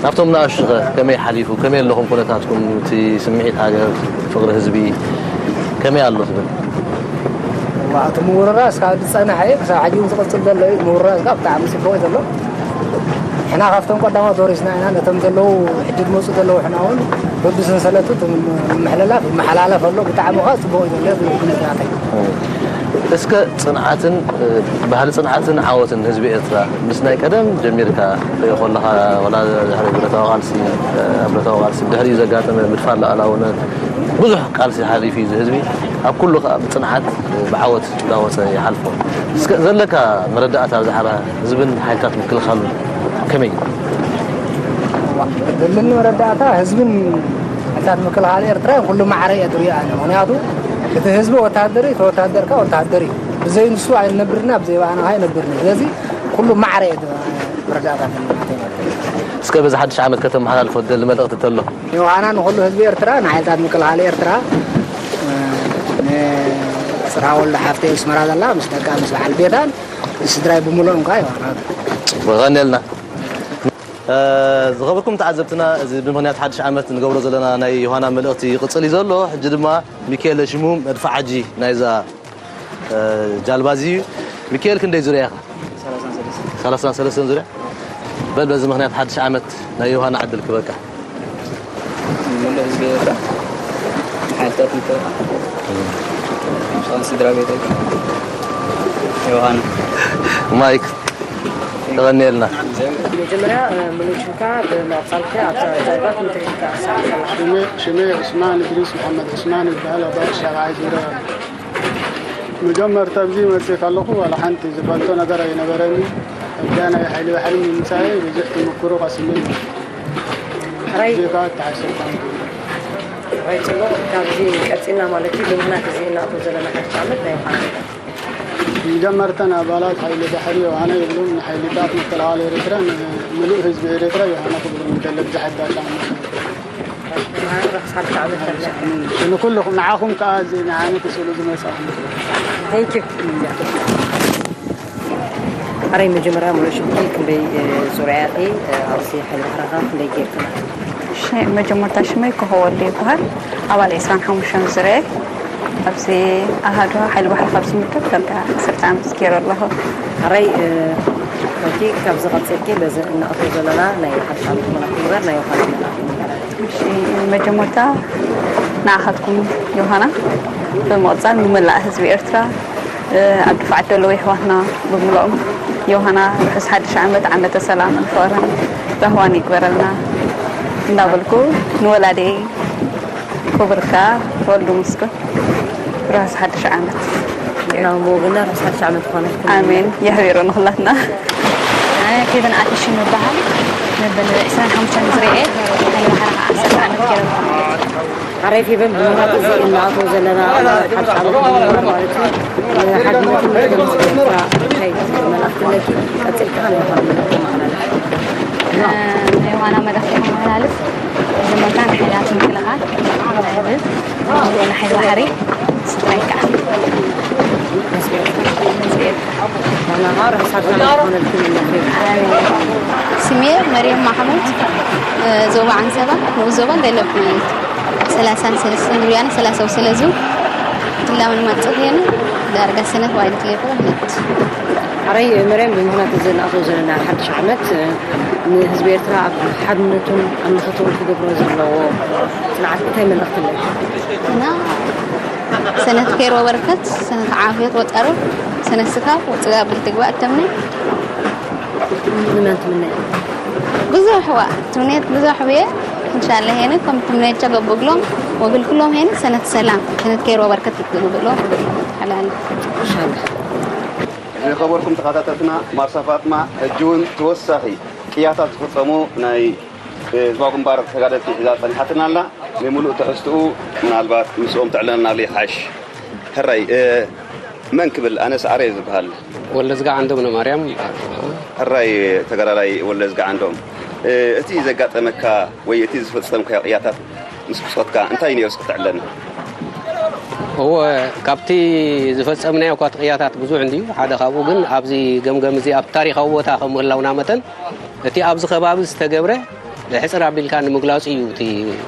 ናብቶም ንኣሽቱ ከ ከመይ ሓሊፉ? ከመይ ኣለኹም ኩነታትኩም? እቲ ስምዒት ሃገር፣ ፍቕሪ ህዝቢ ከመይ ኣሎ ትብል? እዋ፣ እቲ ምውርራስ ካብ ዝጸንሐ እዩ፣ ክሳብ ሕጂ እውን ዝቕጽል ዘሎ እዩ። ምውርራስ ካብ ብጣዕሚ ጽቡቕ እዩ ዘሎ። ሕና ካብቶም ቀዳሞት ወሪስና ኢና። ነቶም ዘለዉ፣ ሕጂ ዝመጹ ዘለዉ ሕና እውን በብሰንሰለቱ እቲ ምምሕልላፍ ይመሓላለፍ ኣሎ። ብጣዕሚ ኸኣ ጽቡቕ እዩ ዘሎ፣ ዝብል ኩነታት እዩ። እስከ ጽንዓትን፣ እ፣ ባህሊ ጽንዓትን ዓወትን ህዝቢ ኤርትራ ምስ ናይ ቀደም ጀሚርካ ትርእዮ ከለኻ፣ ዋላ ድሕሪ ብረታዊ ቃልሲ፣ እ፣ ኣብ ብረታዊ ቃልሲ ብድሕሪኡ ዘጋጠመ ምድፋር ልኣላውነት፣ ብዙሕ ቃልሲ ሓሊፉ እዩ እዚ ህዝቢ። ኣብ ኩሉ ከኣ ብጽንዓት፣ እ፣ ብዓወት እንዳወጸ ይሓልፎ። እስከ ዘለካ መረዳእታ ብዛዕባ ህዝብን ሓይልታት ምክልኻሉን ከመይ እዩ? ዘለኒ መረዳእታ ህዝብን ሓይልታት ምክልኻል ኤርትራ ኩሉ ማዕረ እየ ዝሪኦ ኣነ። ምኽንያቱ እቲ ህዝቢ ወታደር እዩ፣ እቲ ወታደር ከኣ ወታደር እዩ። ብዘይ ንሱ ኣይንነብርና፣ ብዘይ ብኣና ከኣ ኣይነብርና። ስለዚ ኩሉ ማዕረ እየ መረዳእታ ዘለኒ። እስከ በዚ ሓድሽ ዓመት ከተመሓላልፎ ትደሊ መልእኽቲ እንተሎ? ዮሃና ንኹሉ ህዝቢ ኤርትራ፣ ንሓይልታት ምክልኻል ኤርትራ፣ እ፣ ንጽርሃ ወልደ ሓፍተይ ኣስመራ ዘላ ምስ ደቃ ምስ በዓል ቤታን ንስድራይ ብምሉኦም ከኣ ዮሃና። ጽቡቕ፣ የቐንየልና። እ፣ ዝኸበርኩም ተዓዘብትና፣ እዚ ብምኽንያት ሓድሽ ዓመት ንገብሮ ዘለና ናይ ዮሃና መልእኽቲ ይቕጽል እዩ ዘሎ። ሕጂ ድማ ሚካኤል ሽሙ መድፍዓጂ ናይዛ፣ እ፣ ጃልባ እዚ እዩ። ሚካኤል፣ ክንደይ ዙርያ ኢኻ? ሰላሳን ሰለስተን። ሰላሳን ሰለስተን ዙርያ። በል፣ በዚ ምኽንያት ሓድሽ ዓመት ናይ ዮሃና ዕድል ክበካ። ንመላእ ህዝቢ ኤርትራ፣ ንሓይልታት ምክልኻል፣ ምስኣን ስድራ ቤተይ፣ ዮሃና። ማይክ፣ ተቐንየልና። መጀመርያ፣ እ፣ ምሉእ ሽምካ ብምቕጻል ከ ኣብታ ጃልባ ክንደይ ኢልካ ትሰርሕ ዘለኻ? ሽመይ፣ ሽመይ ዑስማን እድሪስ መሓመድ ዑስማን ይበሃል። ኣባይ ሻብዓይ ዙርያ። መጀመርታ ኣብዚ መጽእ ከለኹ ዋላ ሓንቲ ዝፈልጦ ነገር ኣይነበረኒ። ኣብዛ ናይ ሓይሊ ባሕሪ ምምጻእይ ብዙሕ ተመኩሮ ቀሲመ። ሕራይ። ዜጋ ተሓሰብካ። ሕራይ ጽቡቕ። ካብዚ ቀጺልና ማለት እዩ፣ ብምኽንያት እዚ እንኣትዎ ዘለና ሓድሽ ዓመት ናይ ዮሃና። መጀመርተን ኣባላት ሓይሊ ባሕሪ ዮሃና ይብሉም ንሓይልታት ምክልኻል ኤርትራ፣ ንምሉእ ህዝቢ ኤርትራ ዮሃና ክብሉ ንደሊ ብዝሓ ኣጋጣሚ። ንኩልኹም፣ ንዓኹም ከኣ እዚ ንዓነ ክስእሉ ዝመጻኹም። Thank you. ኣረይ መጀመርያ ሙሉእ ሽምኪ ክንደይ ዙርያ ኢኺ ኣብዚ ሓይሊ ባሕርኻ ክንደይ ጌርክና? እሺ፣ መጀመርታ ሽመይ ክኸወሉ ይበሃል። ኣባል ዕስራን ሓሙሽተን ዙርያ እየ። ኣብዚ ኣሃዱ ሓይሊ ባሕሪ ካብ ዝምደብ ከምታ ዓሰርተ ዓመት ገይረ ኣለኹ። ኣረይ እቲ ካብዚ ቀፂልኪ በዚ እንኣትዎ ዘለና ናይ ሓድሽ ዓመት መልእኽቲ ግበር ናይ ዮሃና መልእኽቲ ንገረና። እሺ፣ መጀመርታ ንዓኻትኩም ዮሃና፣ ብምቕጻል ንመላእ ህዝቢ ኤርትራ፣ ኣብ ድፋዓት ዘለዉ የሕዋትና ብምልኦም ዮሃና ርሑስ ሓድሽ ዓመት፣ ዓመተ ሰላምን ፍቕርን ራህዋን ይግበረልና እንዳበልኩ፣ ንወላዲየይ ክቡርካ ወልዱ ምስጉን ርሑስ ሓድሽ ዓመት። ንሕና እውን ብወገንና ርሑስ ሓድሽ ዓመት ይኾነልኩም። ኣሜን። የሕቢሩ ንኹላትና። ኣነ ፌቨን ኣተሽም እበሃል። መበል ዕስራን ሓሙሽተን ዝርኤ፣ ናይ ባሕራ ዓሰርተ ዓመት ገይረ። ኣረይ ፌቨን፣ ብምኽንያት እዚ እንኣትዎ ዘለና ሓድሽ ዓመት ንምግባር ማለት እዩ። ሓድነትን ምትእምማንን ኤርትራ እንታይ መልእኽቲ ኣለኪ? ቀጺልካ ናይ ዮሃና መልእኽቲ ኣመሓላልፍ። እ፣ ናይ ዮሃና መልእኽቲ ከመሓላልፍ፣ መጀመርታ ንሓይልታት ምክልኻል፣ ንሕዝቢ፣ ንሓይሊ ባሕሪ፣ ስድራይ ከዓ። ስሜ መርየም ማሕሙድ፣ እ፣ ዞባ ዓንሰባ፣ ንኡስ ዞባ ዴቨሎፕመንት። ሰላሳን ሰለስተን ዙርያና ሰላሳው ሰለዙ ትላምን ማጽሄን ዳርጋ ሰነት ዋይለት ሌኮ ነት። ኣረይ መርያም፣ ብምኽንያት እዚ ንኣትዎ ዘለና ሓድሽ ዓመት፣ እ፣ ንህዝቢ ኤርትራ ኣብ ሓድነቱን ኣብ መኸተውን ክገብሮ ዘለዎ ጽንዓት እንታይ መልእኽቲ ኣለኪ? እና ሰነት ከይር ወበረከት፣ ሰነት ዓፍየት ወጠሩ፣ ሰነት ስካብ ወጽጋ ብልትግባ እተምነ። ንመን ትምነይ? ብዙሕ ዋ፣ ትምኔት ብዙሕ ብየ፣ እንሻላ ሄነ፣ ከም ትምኔት ቸገብ ብግሎም፣ ወግል ኩሎም ሄነ፣ ሰነት ሰላም፣ ሰነት ከይር ወበረከት ይግብሎም፣ ሓላል። እንሻላ። ዝኸበርኩም ተኸታተልትና፣ ማርሳ ፋጥማ፣ ሕጂ እውን ተወሳኺ ቅያታት ዝፈጸሙ ናይ፣ እ፣ ህዝባዊ ግንባር ተጋደልቲ ሒዛ ጸኒሓትና ኣላ። ንምሉእ ትሕዝትኡ ምናልባት ምስኦም ተዕለና ኣሎ ይሓሽ። ሕራይ፣ እ፣ መን ክብል? ኣነ ሰዓረ እየ ዝበሃል። ወልደዝጋ ዓንዶም ንማርያም። ሕራይ ተጋዳላይ ወልደዝጋ ዓንዶም፣ እ፣ እቲ ዘጋጠመካ ወይ እቲ ዝፈጸምካዮ ቅያታት ምስ ብጾትካ እንታይ ነይሩ እስኪ ተዕለና? እወ፣ ካብቲ ዝፈጸምናዮ እኳ ቅያታት ብዙሕ እንድዩ። ሓደ ካብኡ ግን ኣብዚ ገምገም እዚ ኣብ ታሪኻዊ ቦታ ከም ምህላውና መጠን እቲ ኣብዚ ከባቢ ዝተገብረ ሕጽር ኣቢልካ ንምግላጹ እዩ እቲ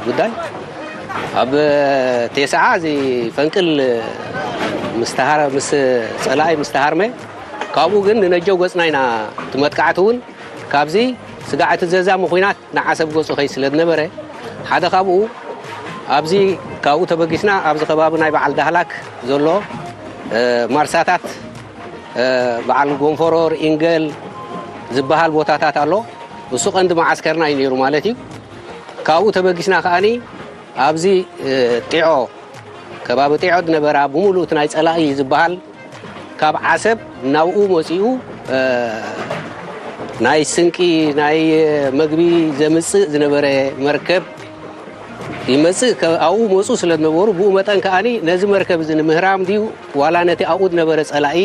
ጉዳይ። ኣብ ቴስዓ እዚ ፈንቅል ምስ ተሃረ-፣ ምስ ጸላኢ ምስ ተሃርመ፣ ካብኡ ግን ንነጀው ገጽና ኢና። እቲ መጥቃዕቲ እውን ካብዚ ስጋዕ እቲ ዘዛሚ ኲናት ንዓሰብ ገጹ ከይ ስለ ዝነበረ፣ ሓደ ካብኡ ኣብዚ፣ ካብኡ ተበጊስና ኣብዚ ከባቢ ናይ በዓል ዳህላክ ዘሎ፣ እ፣ ማርሳታት፣ እ፣ በዓል ጎንፎሮር፣ ኢንገል ዝበሃል ቦታታት ኣሎ። እሱ ቀንዲ መዓስከርና እዩ ነይሩ ማለት እዩ። ካብኡ ተበጊስና ከኣኒ ኣብዚ፣ እ፣ ጢዖ፣ ከባቢ ጢዖ ዝነበራ ብምሉእ እቲ ናይ ጸላኢ ዝበሃል ካብ ዓሰብ ናብኡ መጺኡ፣ እ፣ ናይ ስንቂ፣ ናይ መግቢ ዘምጽእ ዝነበረ መርከብ ይመጽእ፣ ከ-፣ ኣብኡ መጹ ስለ ዝነበሩ፣ ብኡ መጠን ከኣኒ ነዚ መርከብ እዚ ንምህራም ድዩ ዋላ ነቲ ኣብኡ ዝነበረ ጸላኢ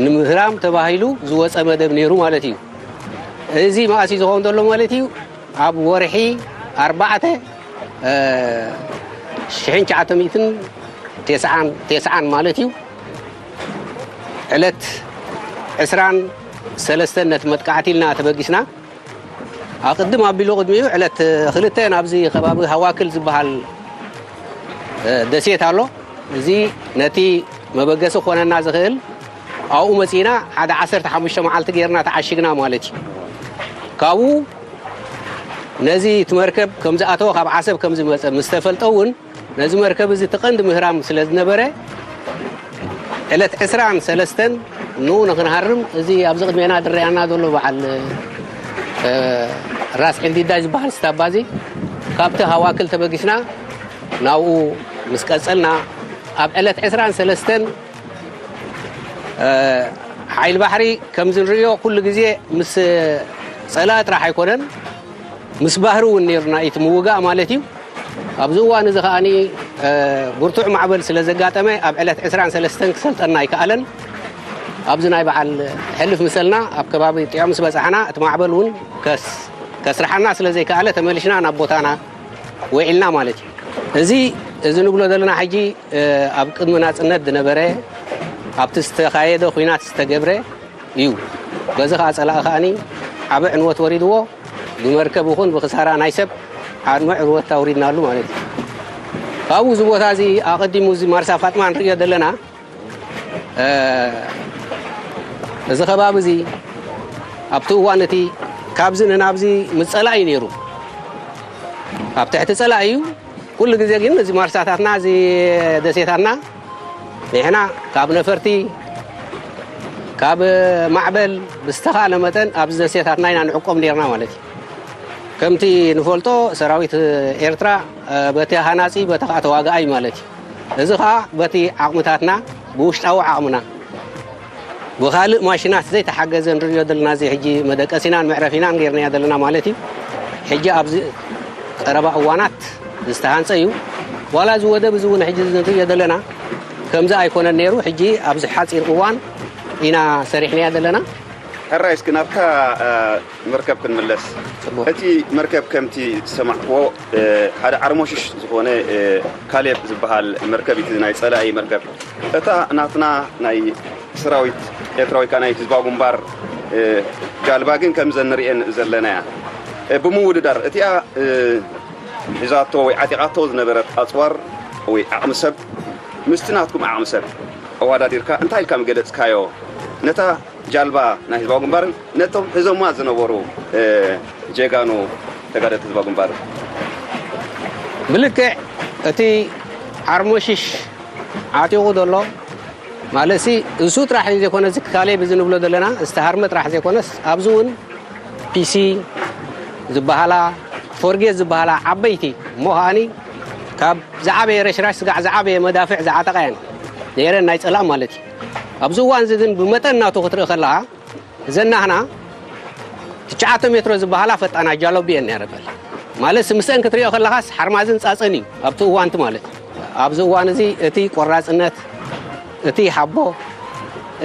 ንምህራም ተባሂሉ ዝወጸ መደብ ነይሩ ማለት እዩ። እዚ መኣስ እዩ ዝኸውን ዘሎ ማለት እዩ? ኣብ ወርሒ ኣርባዕተ፣ እ፣ ሽሕን ትሽዓተ ሚእትን ተስዓን፣ ተስዓን ማለት እዩ። ዕለት ዕስራን ሰለስተን ነቲ መጥቃዕቲ ኢልና ተበጊስና። ኣቕድም ኣቢሉ ቅድሚኡ ዕለት ክልተ ናብዚ ከባቢ ሃዋክል ዝበሃል፣ እ፣ ደሴት ኣሎ። እዚ ነቲ መበገሲ ክኾነና ዝኽእል ኣብኡ መጺእና ሓደ ዓሰርተ ሓሙሽተ መዓልቲ ጌርና ተዓሽግና ማለት እዩ። ካብኡ ነዚ እቲ መርከብ ከም ዝኣተወ፣ ካብ ዓሰብ ከም ዝመጸ ምስ ተፈልጠ እውን፣ ነዚ መርከብ እዚ እቲ ቀንዲ ምህራም ስለ ዝነበረ፣ ዕለት ዕስራን ሰለስተን ንኡ ንኽንሃርም፣ እዚ ኣብዚ ቅድሜና ዝረኣየና ዘሎ በዓል፣ እ፣ ራስ ዕልዲዳይ ዝበሃል ስታባ እዚ፣ ካብቲ ሃዋክል ተበጊስና ናብኡ ምስ ቀጸልና፣ ኣብ ዕለት ዕስራን ሰለስተን፣ እ፣ ሓይሊ ባሕሪ ከምዚ ንርእዮ ኩሉ ግዜ ምስ ጸላኢ ጥራሕ ኣይኮነን፣ ምስ ባህሪ እውን ነይሩና እቲ ምውጋእ ማለት እዩ። ኣብዚ እዋን እዚ ከኣኒ፣ እ፣ ብርቱዕ ማዕበል ስለ ዘጋጠመ፣ ኣብ ዕለት ዕስራን ሰለስተን ክሰልጠና ኣይከኣለን። ኣብዚ ናይ በዓል ሕልፍ ምሰልና ኣብ ከባቢ ጢዖ ምስ በጻሕና፣ እቲ ማዕበል እውን ከስ-፣ ከስርሓና ስለ ዘይከኣለ፣ ተመሊሽና ናብ ቦታና ውዒልና ማለት እዩ። እዚ፣ እዚ ንብሎ ዘለና ሕጂ፣ እ፣ ኣብ ቅድሚ ናጽነት ዝነበረ ኣብቲ ዝተኻየደ ኲናት ዝተገብረ እዩ። በዚ ኸዓ ጸላኢ ከኣኒ ዓቢ ዕንወት ወሪድዎ፣ ብመርከብ ይኹን ብኽሳራ ናይ ሰብ ዓርመ ዕንወት ኣውሪድናሉ ማለት እዩ። ካብኡ እዚ ቦታ እዚ ኣቐዲሙ እዚ ማርሳ ፋጥማ ንርእዮ ዘለና፣ እ፣ እዚ ከባቢ እዚ ኣብቲ እዋን እቲ ካብዚ ንናብዚ ምስ ጸላኢ እዩ ነይሩ። ኣብ ትሕቲ ጸላኢ እዩ። ኩሉ ግዜ ግን እዚ ማርሳታትና፣ እዚ ደሴታትና ንሕና ካብ ነፈርቲ፣ ካብ ማዕበል ብዝተኻእለ መጠን ኣብዚ ደሴታትና ኢና ንዕቆብ ነርና ማለት እዩ። ከምቲ ንፈልጦ ሰራዊት ኤርትራ፣ እ፣ በቲ ሃናጺ፣ በቲ ኸኣ ተዋጋኣይ ማለት እዩ። እዚ ኸኣ በቲ ዓቕምታትና፣ ብውሽጣዊ ዓቕምና፣ ብኻልእ ማሽናት ዘይተሓገዘ ንርእዮ ዘለና እዚ ሕጂ መደቀሲናን መዕረፊናን ጌርናዮ ዘለና ማለት እዩ። ሕጂ ኣብዚ ቀረባ እዋናት ዝተሃንጸ እዩ። ዋላ እዚ ወደብ እዚ እውን ሕጂ ንርእዮ ዘለና ከምዚ ኣይኮነን ነይሩ። ሕጂ ኣብዚ ሓጺር እዋን ኢና ሰሪሕናዮ ዘለና። ሕራይ፣ እስኪ ናብታ፣ እ፣ መርከብ ክንምለስ። ጽቡቕ። እቲ መርከብ ከምቲ ዝሰማዕክዎ፣ እ፣ ሓደ ዓርሞሽሽ ዝኾነ፣ እ፣ ካሌብ ዝበሃል መርከብ እዩ፣ እቲ ናይ ጸላኢ መርከብ። እታ ናትና ናይ ሰራዊት ኤርትራ ወይ ከኣ ናይ ህዝባዊ ግንባር፣ እ፣ ጃልባ ግን ከምዘን ንርእየን ዘለናያ፣ እ፣ ብምውድዳር እቲኣ፣ እ፣ ሒዛቶ ወይ ዓጢቓቶ ዝነበረት ኣጽዋር ወይ ዓቕሚ ሰብ ምስቲ ናትኩም ዓቕሚ ሰብ ኣወዳዲርካ እንታይ ኢልካ ምገለጽካዮ? ነታ ጃልባ ናይ ህዝባዊ ግንባርን ነቶም ሒዞማ ዝነበሩ፣ እ፣ ጀጋኑ ተጋደልቲ ህዝባዊ ግንባርን። ብልክዕ እቲ ዓርሞሽሽ ዓጢቑ ዘሎ ማለትሲ እሱ ጥራሕ እዩ ዘይኮነ፣ እዚ ካሌብ እዚ ንብሎ ዘለና ዝተሃርመ ጥራሕ ዘይኮነስ ኣብዚ እውን ፒሲ ዝበሃላ፣ ፎርጌት ዝበሃላ ዓበይቲ እሞ ከኣኒ ካብ ዝዓበየ ረሽራሽ ስጋዕ ዝዓበየ መዳፍዕ ዝዓጠቓ እየን ነይረን ናይ ጸላእ ማለት እዩ። ኣብዚ እዋን እዚ ግን ብመጠን ናቱ ክትርኢ ከለኻ እዘን ናህና ትሽዓተ ሜትሮ ዝበሃላ ፈጣና ጃሎቢ እየን ነይረን። ማለት ምስአን ክትሪኦ ከለኻስ ሓርማዝን ጻጸን እዩ ኣብቲ እዋንቲ ማለት እዩ። ኣብዚ እዋን እዚ እቲ ቆራጽነት፣ እቲ ሓቦ፣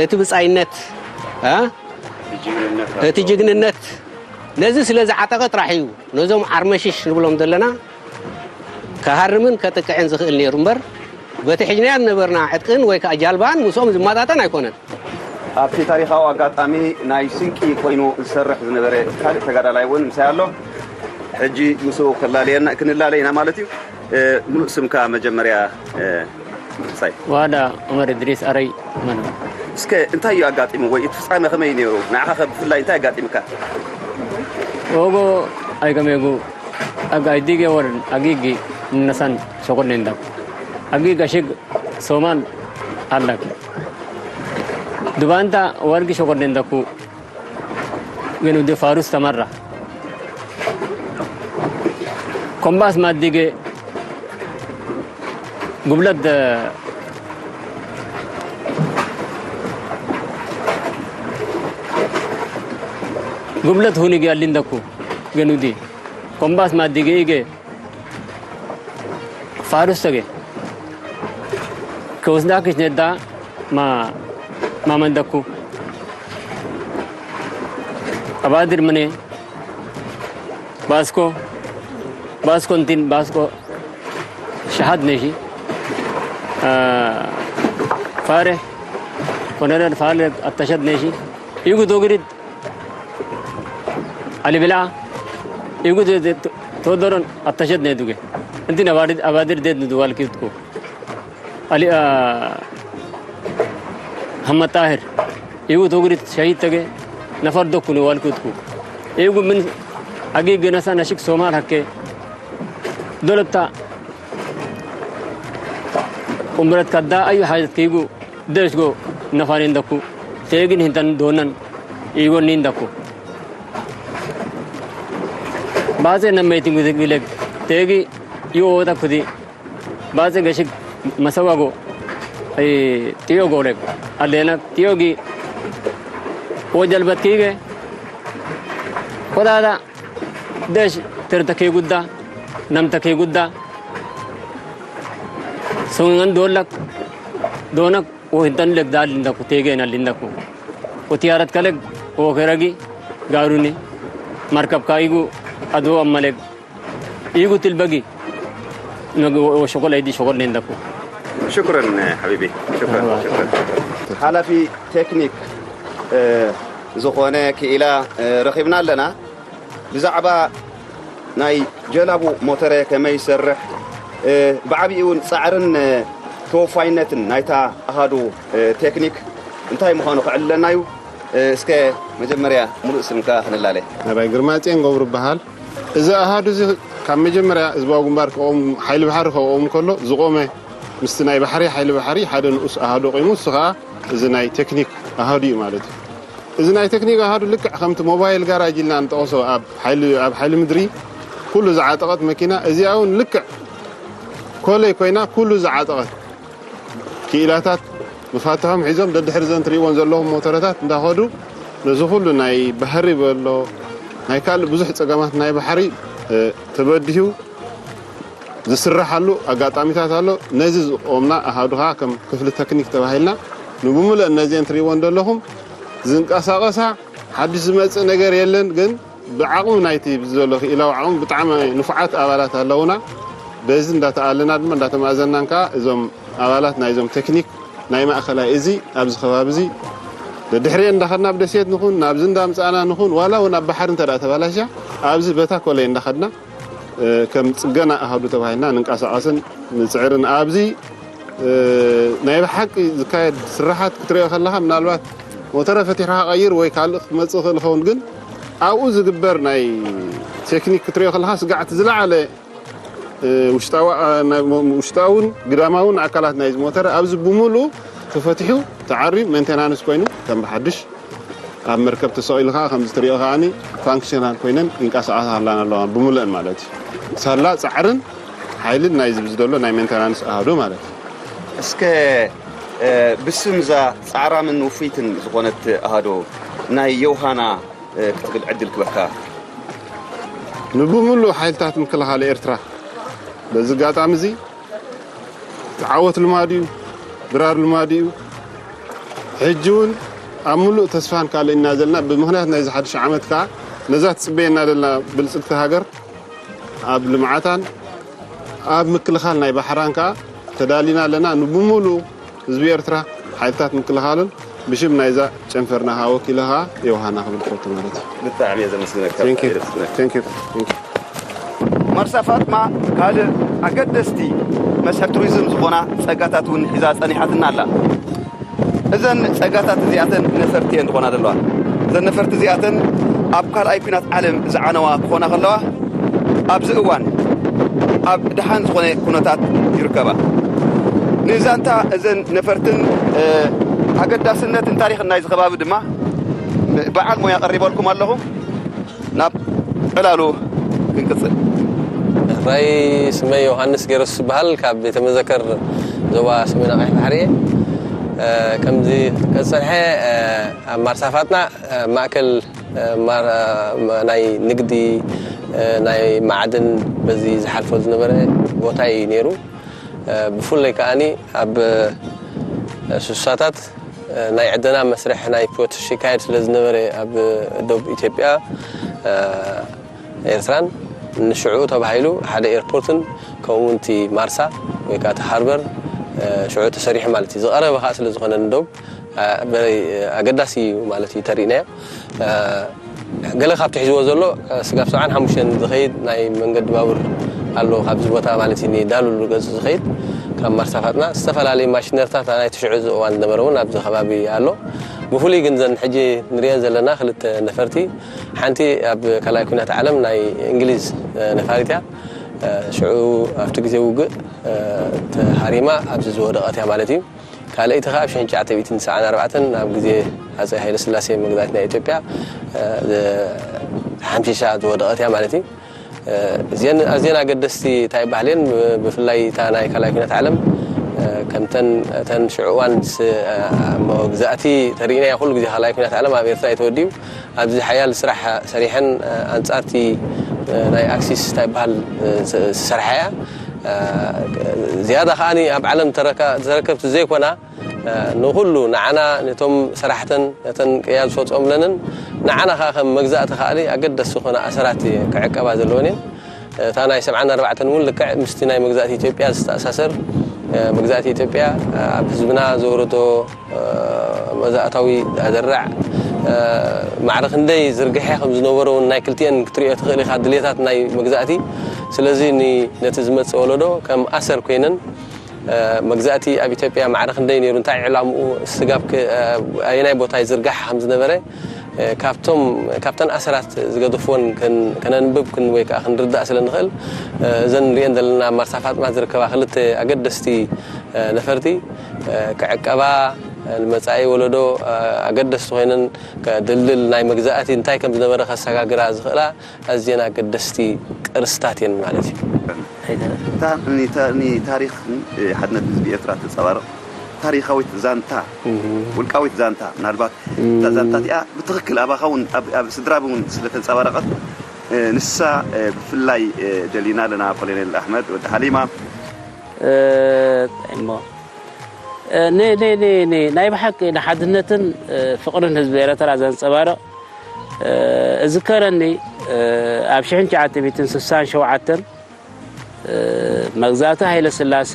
እቲ ብጻይነት፣ እ? እቲ ጅግንነት፣ እቲ ጅግንነት ነዚ ስለ ዝዓጠቐ ጥራሕ እዩ ነዞም ዓርመሽሽ ንብሎም ዘለና ክሃርምን ከጥቅዕን ዝኽእል ነይሩ እምበር፣ በቲ ሒዝናዮ ዝነበርና ዕጥቅን ወይ ከኣ ጃልባን ምስኦም ዝመጣጠን ኣይኮነን። ኣብቲ ታሪኻዊ ኣጋጣሚ ናይ ስንቂ ኮይኑ ዝሰርሕ ዝነበረ ካልእ ተጋዳላይ እውን ምሳይ ኣሎ። ሕጂ ምስኡ ክላለየና፣ ክንላለይ ኢና ማለት እዩ። እ፣ ምሉእ ስምካ መጀመርያ፣ እ፣ ምሳይ። ዋዳ ዑመር እድሪስ ኣረይ መኑ። እስከ እንታይ እዩ ኣጋጢሙ ወይ እቲ ፍጻመ ከመይ እዩ ነይሩ? ንዓኻ ከ ብፍላይ እንታይ ኣጋጢምካ? ኦጎ ኣይገሜጉ ኣጋ ኣይዲገ ወር ኣጊጊ ነሳን ሸቆል ኔንዳኩ። ኣጊግ ኣሽግ ሶማል ኣላኪ። ዱባንታ ወርጊ ሸቆል ኔንዳኩ። ግን ውዲ ፋሩስ ተመራ። ኮምባስ ማዲገ ጉብለት፣ ጉብለት ሁኒገ ኣሊንደኩ። ግን ውዲ ኮምባስ ማዲገ ኢገ ፋሩስ ተገ ከወስዳክሽ ነዳ ማ፣ ማ መንደኩ። ኣባድር ምኔ ባስኮ፣ ባስኮ እንቲን ባስኮ ሸሃድ ነሺ፣ አ፣ ፋሬ፣ ኮሎኔል ፋሬ ኣተሸድ ነሺ። ይጉ ዶግሪት ኣሊ ብላ፣ ይጉ ደ-፣ ደ-፣ ተወደሮን ኣተሸድ ነዱገ። እንቲን ኣባድር፣ ኣባድር ደድ ንድዋል ኪትኩ። ኣሊ፣ አ፣ ሀመድ ጣሂር፣ ኢጉ ቶግሪት ሸሂድ ተገ፣ ነፈር ዶኩ ንዋልኩትኩ። ኢጉ ምን አጊ ገነሳ ነሽክ ሶማል ሀኬ፣ ዶለታ ቁምብረት ከዳ አዩ ሐጀት ከይጉ ደሽጎ ነፋኔን ደኩ፣ ቴግን ሂንተን ዶነን ኢጎኒን ደኩ። ባጼ ነመይቲን ጉዜ ቢለግ፣ ቴጊ ይወወጠኩቲ፣ ባጼ ገሽግ መሰዋጎ፣ አይ፣ ጢዮ ጎለግ፣ አሌነግ፣ ጢዮጊ፣ ወጀልበት ኪገ፣ ኮዳዳ፣ ደሽ፣ ትርተኬ ጉዳ፣ ነምተኬ ጉዳ፣ ሶንገን ዶለክ፣ ዶነክ፣ ወህንተን ለግ ዳል ልንደኩ፣ ቴገን ልንደኩ። ወትያረት ከለግ፣ ወከረጊ፣ ጋሩኒ፣ መርከብ ካይጉ፣ አድሮ አመለግ፣ ኢጉ ትልበጊ፣ ነግ ወ-፣ ወሸቆል አይዲ ሸቆል ነንደኩ። شكرا حبيبي، شكرا، شكرا. ሓላፊ ቴክኒክ ዝኾነ ክኢላ ረኺብና ኣለና። ብዛዕባ ናይ ጀላቡ ሞተረ ከመይ ይሰርሕ፣ ብዓብኡ እውን ጻዕርን ተወፋይነትን ናይታ ኣሃዱ ቴክኒክ እንታይ ምዃኑ ክዕልለና እዩ። እስከ መጀመርያ ሙሉእ ስምካ ክንላለ። ናባይ ግርማጽዮን ገብሩ ይበሃል። እዚ ኣሃዱ እዚ ካብ መጀመርያ ህዝባዊ ግንባር ክቐውም፣ ሓይሊ ባሕሪ ክቐውም ከሎ ዝቖመ፣ ምስቲ ናይ ባሕሪ ሓይሊ ባሕሪ ሓደ ንኡስ ኣሃዱ ቆይሙ፣ እሱ ኸኣ እዚ ናይ ቴክኒክ ኣሃዱ እዩ ማለት እዩ። እዚ ናይ ቴክኒክ ኣሃዱ ልክዕ ከምቲ ሞባይል ጋራጅ ኢልና ንጠቕሶ ኣብ ሓይሊ፣ ኣብ ሓይሊ ምድሪ ኩሉ ዝዓጠቐት መኪና፣ እዚኣ እውን ልክዕ ኮለይ ኮይና ኩሉ ዝዓጠቐት ክኢላታት መፋትሖም ሒዞም ደድሕሪ ዘን ትርእይዎን ዘለኹም ሞተረታት እንዳኸዱ ነዚ ኩሉ ናይ ባሕሪ በሎ ናይ ካልእ ብዙሕ ጸገማት ናይ ባሕሪ ተበዲሁ ዝስራሓሉ ኣጋጣሚታት ኣሎ። ነዚ ዝቆምና ኣሃዱ ኸኣ ከም ክፍሊ ተክኒክ ተባሂልና ንብምሉእ ነዚአን ትርእይወን ዘለኹም ዝንቀሳቐሳ ሓድሽ ዝመጽእ ነገር የለን። ግን ብዓቕሚ ናይቲ ዘሎ ክኢላዊ ዓቕሚ ብጣዕሚ ንፉዓት ኣባላት ኣለውና። በዚ እንዳተኣለና ድማ እንዳተማእዘናን ከኣ እዞም ኣባላት ናይዞም ቴክኒክ ናይ ማእኸላይ እዚ ኣብዚ ከባቢ እዚ ደድሕሪኤን እንዳኸድና ኣብ ደሴት ንኹን ናብዚ እንዳምፃእና ንኹን ዋላ እውን ኣብ ባሕሪ እንተ ደኣ ተባላሽያ ኣብዚ በታ ኮለይ እንዳኸድና ከም ጽገና ኣሃዱ ተባሂልና ንንቀሳቐስን ንጽዕርን። ኣብዚ ናይ ብሓቂ ዝካየድ ስራሓት ክትሪኦ ከለኻ ምናልባት ሞተረ ፈቲሕካ ቀይር ወይ ካልእ ክመጽእ ይኽእል ይኸውን፣ ግን ኣብኡ ዝግበር ናይ ቴክኒክ ክትሪኦ ከለኻ ስጋዕቲ ዝለዓለ ውሽጣውን ግዳማውን ኣካላት ናይዚ ሞተር ኣብዚ ብምሉኡ ተፈቲሑ ተዓርዩ ሜንቴናንስ ኮይኑ ከም ብሓድሽ ኣብ መርከብ ተሰቒሉ ከዓ ከምዚ ትሪኦ ከዓኒ ፋንክሽናል ኮይነን ይንቀሳቐሳ ኣላን ኣለዋን ብምሉእን ማለት እዩ። ሳላ ፃዕርን ሓይልን ናይ ዝብዚ ዘሎ ናይ ሜንቴናንስ ኣሃዱ ማለት እዩ። እስከ ብስም እዛ ፃዕራምን ውፍይትን ዝኾነት ኣሃዶ ናይ የውሃና ክትብል ዕድል ክበካ። ንብምሉእ ሓይልታት ምክልኻል ኤርትራ በዚ ኣጋጣሚ እዚ ዓወት ልማድ እዩ፣ ድራር ልማድ እዩ። ሕጂ እውን ኣብ ምሉእ ተስፋን ካልእና ዘለና ብምኽንያት ናይዚ ሓድሽ ዓመት ከዓ ነዛ ትፅበየና ዘለና ብልፅግቲ ሃገር ኣብ ልምዓታን ኣብ ምክልኻል ናይ ባሕራን ከዓ ተዳሊና ኣለና። ንብምሉእ ህዝቢ ኤርትራ ሓይልታት ምክልኻልን ብሽም ናይዛ ጨንፈርና ከዓ ወኪለ ከዓ ዮሃና ክብል ፈቱ ማለት እዩ። ብጣዕሚ እየ ዘመስግነካ። Thank you። Thank you። Thank you። ማርሳ ፋጥማ ካልእ ኣገደስቲ መስሕብ ቱሪዝም ዝኾና ጸጋታት እውን ሒዛ ጸኒሓትና ኣላ። እዘን ጸጋታት እዚኣተን ነፈርቲ እየን ዝኾና ዘለዋ። እዘን ነፈርቲ እዚኣተን ኣብ ካልኣይ ኲናት ዓለም ዝዓነዋ ክኾና ከለዋ ኣብዚ እዋን ኣብ ደሓን ዝኾነ ኩነታት ይርከባ። ንዛንታ እዘን ነፈርትን ኣገዳስነትን ታሪኽን ናይዚ ከባቢ ድማ በዓል ሞያ ቀሪበልኩም ኣለኹ። ናብ ዕላሉ ክንቅጽል። ራይ ስመይ ዮሃንስ ገረሱስ ይበሃል። ካብ ቤተ መዘከር ዞባ ሰሜን ኣቕሕ ባሕሪ እየ። ከምዚ ቀጸልሐ ኣብ ማርሳፋጥና ማእከል ናይ ንግዲ ናይ ማዕድን በዚ ዝሓልፎ ዝነበረ ቦታ እዩ ነይሩ። ብፍላይ ከዓኒ ኣብ ስሳታት ናይ ዕደና መስርሕ ናይ ፖርት ይካየድ ስለ ዝነበረ ኣብ ደቡብ ኢትዮጵያ ኤርትራን ንሽዑ ተባሂሉ ሓደ ኤርፖርትን ከምኡ እውን እቲ ማርሳ ወይ ከዓ እቲ ሃርበር ሽዑ ተሰሪሑ ማለት እዩ። ዝቐረበ ከዓ ስለ ዝኾነ ንደቡብ ኣገዳሲ እዩ ማለት እዩ ተሪእናዮ። ገለ ካብቲ ሒዝዎ ዘሎ ስጋብ ሰብዓን ሓሙሽተን ዝኸይድ ናይ መንገዲ ባቡር ኣሎ። ካብዚ ቦታ ማለት እዩ ንዳሉሉ ገጹ ዝኸይድ ካብ ማርሳፋጥና ዝተፈላለዩ ማሽነርታት ናይቲ ሽዑ እዚ እዋን ዝነበረ እውን ኣብዚ ከባቢ ኣሎ። ብፍሉይ ግን ዘን ሕጂ ንሪአን ዘለና ክልተ ነፈርቲ ሓንቲ ኣብ ካልኣይ ኩናት ዓለም ናይ እንግሊዝ ነፋሪት እያ። ሽዑ ኣብቲ ግዜ ውግእ ተሃሪማ ኣብዚ ዝወደቐት እያ ማለት እዩ። ካልኣይቲ ከዓ ኣብ ሽሕን ትሽዓተ ሚእትን ሰብዓን ኣርባዕተን ኣብ ግዜ ኣፀይ ሃይለ ስላሴ መግዛእቲ ናይ ኢትዮጵያ ሓምሺሻ ዝወደቐት እያ ማለት እዩ። እዚአን ኣዝየን ኣገደስቲ እንታይ ይበሃል እየን፣ ብፍላይ እታ ናይ ካልኣይ ኩናት ዓለም ከምተን እተን ሽዑ እዋን መግዛእቲ ተሪእናዮ። ኩሉ ግዜ ካልኣይ ኩናት ዓለም ኣብ ኤርትራ እዩ ተወዲኡ። ኣብዚ ሓያል ስራሕ ሰሪሐን ኣንጻርቲ ናይ ኣክሲስ እንታይ ይበሃል ዝሰርሓ እያ። ዝያዳ ከዓኒ ኣብ ዓለም ተረካ-፣ ተረከብቲ ዘይኮና ንኹሉ ንዓና ነቶም ሰራሕተን ነተን ቅያ ዝፈጸሙለንን ንዓና ከኣ ከም መግዛእቲ ከኣሊ ኣገደስቲ ዝኾነ ኣሰራት ክዕቀባ ዘለወን እየን። እታ ናይ ሰብዓን ኣርባዕተን እውን ልክዕ ምስቲ ናይ መግዛእቲ ኢትዮጵያ ዝተኣሳሰር መግዛእቲ ኢትዮጵያ ኣብ ህዝብና ዘውረዶ መዛእታዊ ኣደራዕ ማዕረ ክንደይ ዝርግሐ ከም ዝነበሮ እውን ናይ ክልቲኤን ክትሪኦ ትኽእል ኢኻ፣ ድሌታት ናይ መግዛእቲ። ስለዚ ኒ-፣ ነቲ ዝመጽእ ወለዶ ከም ኣሰር ኮይነን፣ መግዛእቲ ኣብ ኢትዮጵያ ማዕረ ክንደይ ነይሩ፣ እንታይ ዕላምኡ፣ ስጋብ ከ-፣ ኣየናይ ቦታ ይዝርጋሕ ከም ዝነበረ፣ ካብቶም፣ ካብተን ኣሰራት ዝገደፍወን ከን-፣ ከነንብብ ክን-፣ ወይ ከዓ ክንርዳእ ስለ ንኽእል፣ እዘን ንሪኤን ዘለና ኣብ ማርሳ ፋጥማ ዝርከባ ክልተ ኣገደስቲ ነፈርቲ ክዕቀባ፣ ንመጻኢ ወለዶ ኣገደስቲ ኮይነን፣ ከ-፣ ድልድል ናይ መግዛእቲ እንታይ ከም ዝነበረ ከሰጋግራ ዝኽእላ ኣዝየን ኣገደስቲ ቅርስታት እየን ማለት እዩ። እታ ኒታ-፣ ኒታሪኽን ሓድነት ህዝቢ ኤርትራ ተንጸባርቕ ታሪኻዊት ዛንታ፣ ውልቃዊት ዛንታ፣ ምናልባት እታ ዛንታ እቲኣ ብትኽክል ኣባኻ እውን ኣብ፣ ኣብ ስድራብ እውን ስለ ተንጸባረቐት፣ ንሳ ብፍላይ ደሊና ኣለና። ኮሎኔል ኣሕመድ ወዲ ሓሊማ። እሞ፣ ን-፣ ን-፣ ን-፣ ን-፣ ናይ ብሓቂ ንሓድነትን ፍቕርን ህዝቢ ኤርትራ ዘንጸባርቕ፣ እዝከረኒ፣ ኣብ ሽሕን ትሽዓተ ሚእትን ስሳን ሸውዓተን መግዛእቲ ሃይለ ስላሴ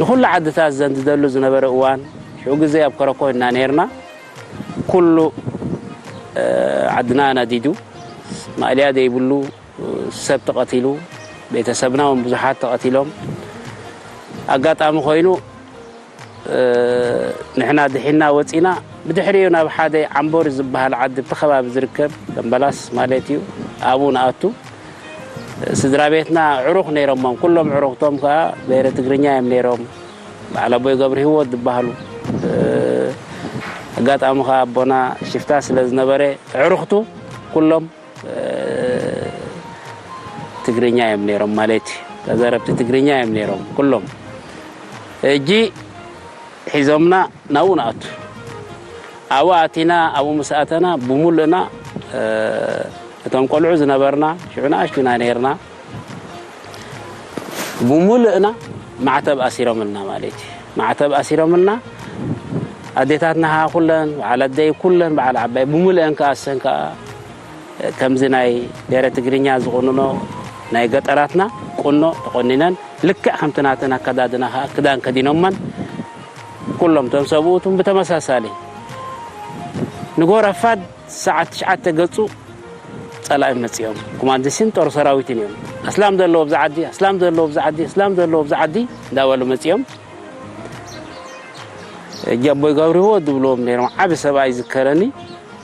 ንኹሉ ዓድታት ዘንድደሉ ዝነበረ እዋን፣ ሽዑ ግዜ ኣብ ከረኮ ኢና ነይርና። ኩሉ ዓድና ነዲዱ፣ ማእልያ ዘይብሉ ሰብ ተቐቲሉ፣ ቤተሰብና እውን ብዙሓት ተቐቲሎም። ኣጋጣሚ ኮይኑ፣ ንሕና ድሒና ወጺና፣ ብድሕሪኡ ናብ ሓደ ዓምቦሪ ዝበሃል ዓዲ ኣብቲ ከባቢ ዝርከብ ደምበላስ ማለት እዩ፣ ኣብኡ ንኣቱ። ስድራ ቤትና ዕሩኽ ነይሮሞም፣ ኩሎም ዕሩኽቶም ከኣ ብሄረ ትግርኛ እዮም ነይሮም። በዓል ኣቦይ ገብረ ህይወት ዝበሃሉ። ኣጋጣሚ ከኣ ኣቦና ሽፍታ ስለ ዝነበረ፣ ዕሩኽቱ ኩሎም ትግርኛ እዮም ነይሮም ማለት እዩ። ተዛረብቲ ትግርኛ እዮም ነይሮም ኩሎም። ሕጂ ሒዞምና ናብኡ ንኣቱ። ኣብኡ ኣቲና፣ ኣብኡ ምስ ኣተና፣ ብምሉእና፣ እቶም ቆልዑ ዝነበርና፣ ሽዑ ንኣሽቱ ኢና ነይርና፣ ብምሉእና ማዕተብ ኣሲሮምልና ማለት እዩ። ማዕተብ ኣሲሮምልና፣ ኣዴታትና ኸዓ ኩለን፣ በዓል ኣደይ ኩለን፣ በዓል ዓባይ ብምሉአን ከኣ፣ እሰን ከኣ ከምዚ ናይ ብሄረ ትግርኛ ዝቑንኖ ናይ ገጠራትና ቁኖ ተቖኒነን፣ ልክዕ ከምቲ ናተን ኣከዳድና ኸዓ ክዳን ከዲኖመን፣ ኩሎም እቶም ሰብኡትን ብተመሳሳሊ። ንጎ ረፋድ ሰዓት ትሽዓተ ገጹ ጸላኢ መጺኦም። ኮማንዲስን ጦር ሰራዊትን እዮም። ኣስላም ዘለዎ ብዛ ዓዲ፣ ኣስላም ዘለዎ ብዛ ዓዲ፣ ኣስላም ዘለዎ ብዛ ዓዲ እንዳበሉ መጺኦም። ሕጂ ኣቦይ ገብርዎ ዝብልዎም ነይሮም፣ ዓቢ ሰብኣይ ይዝከረኒ።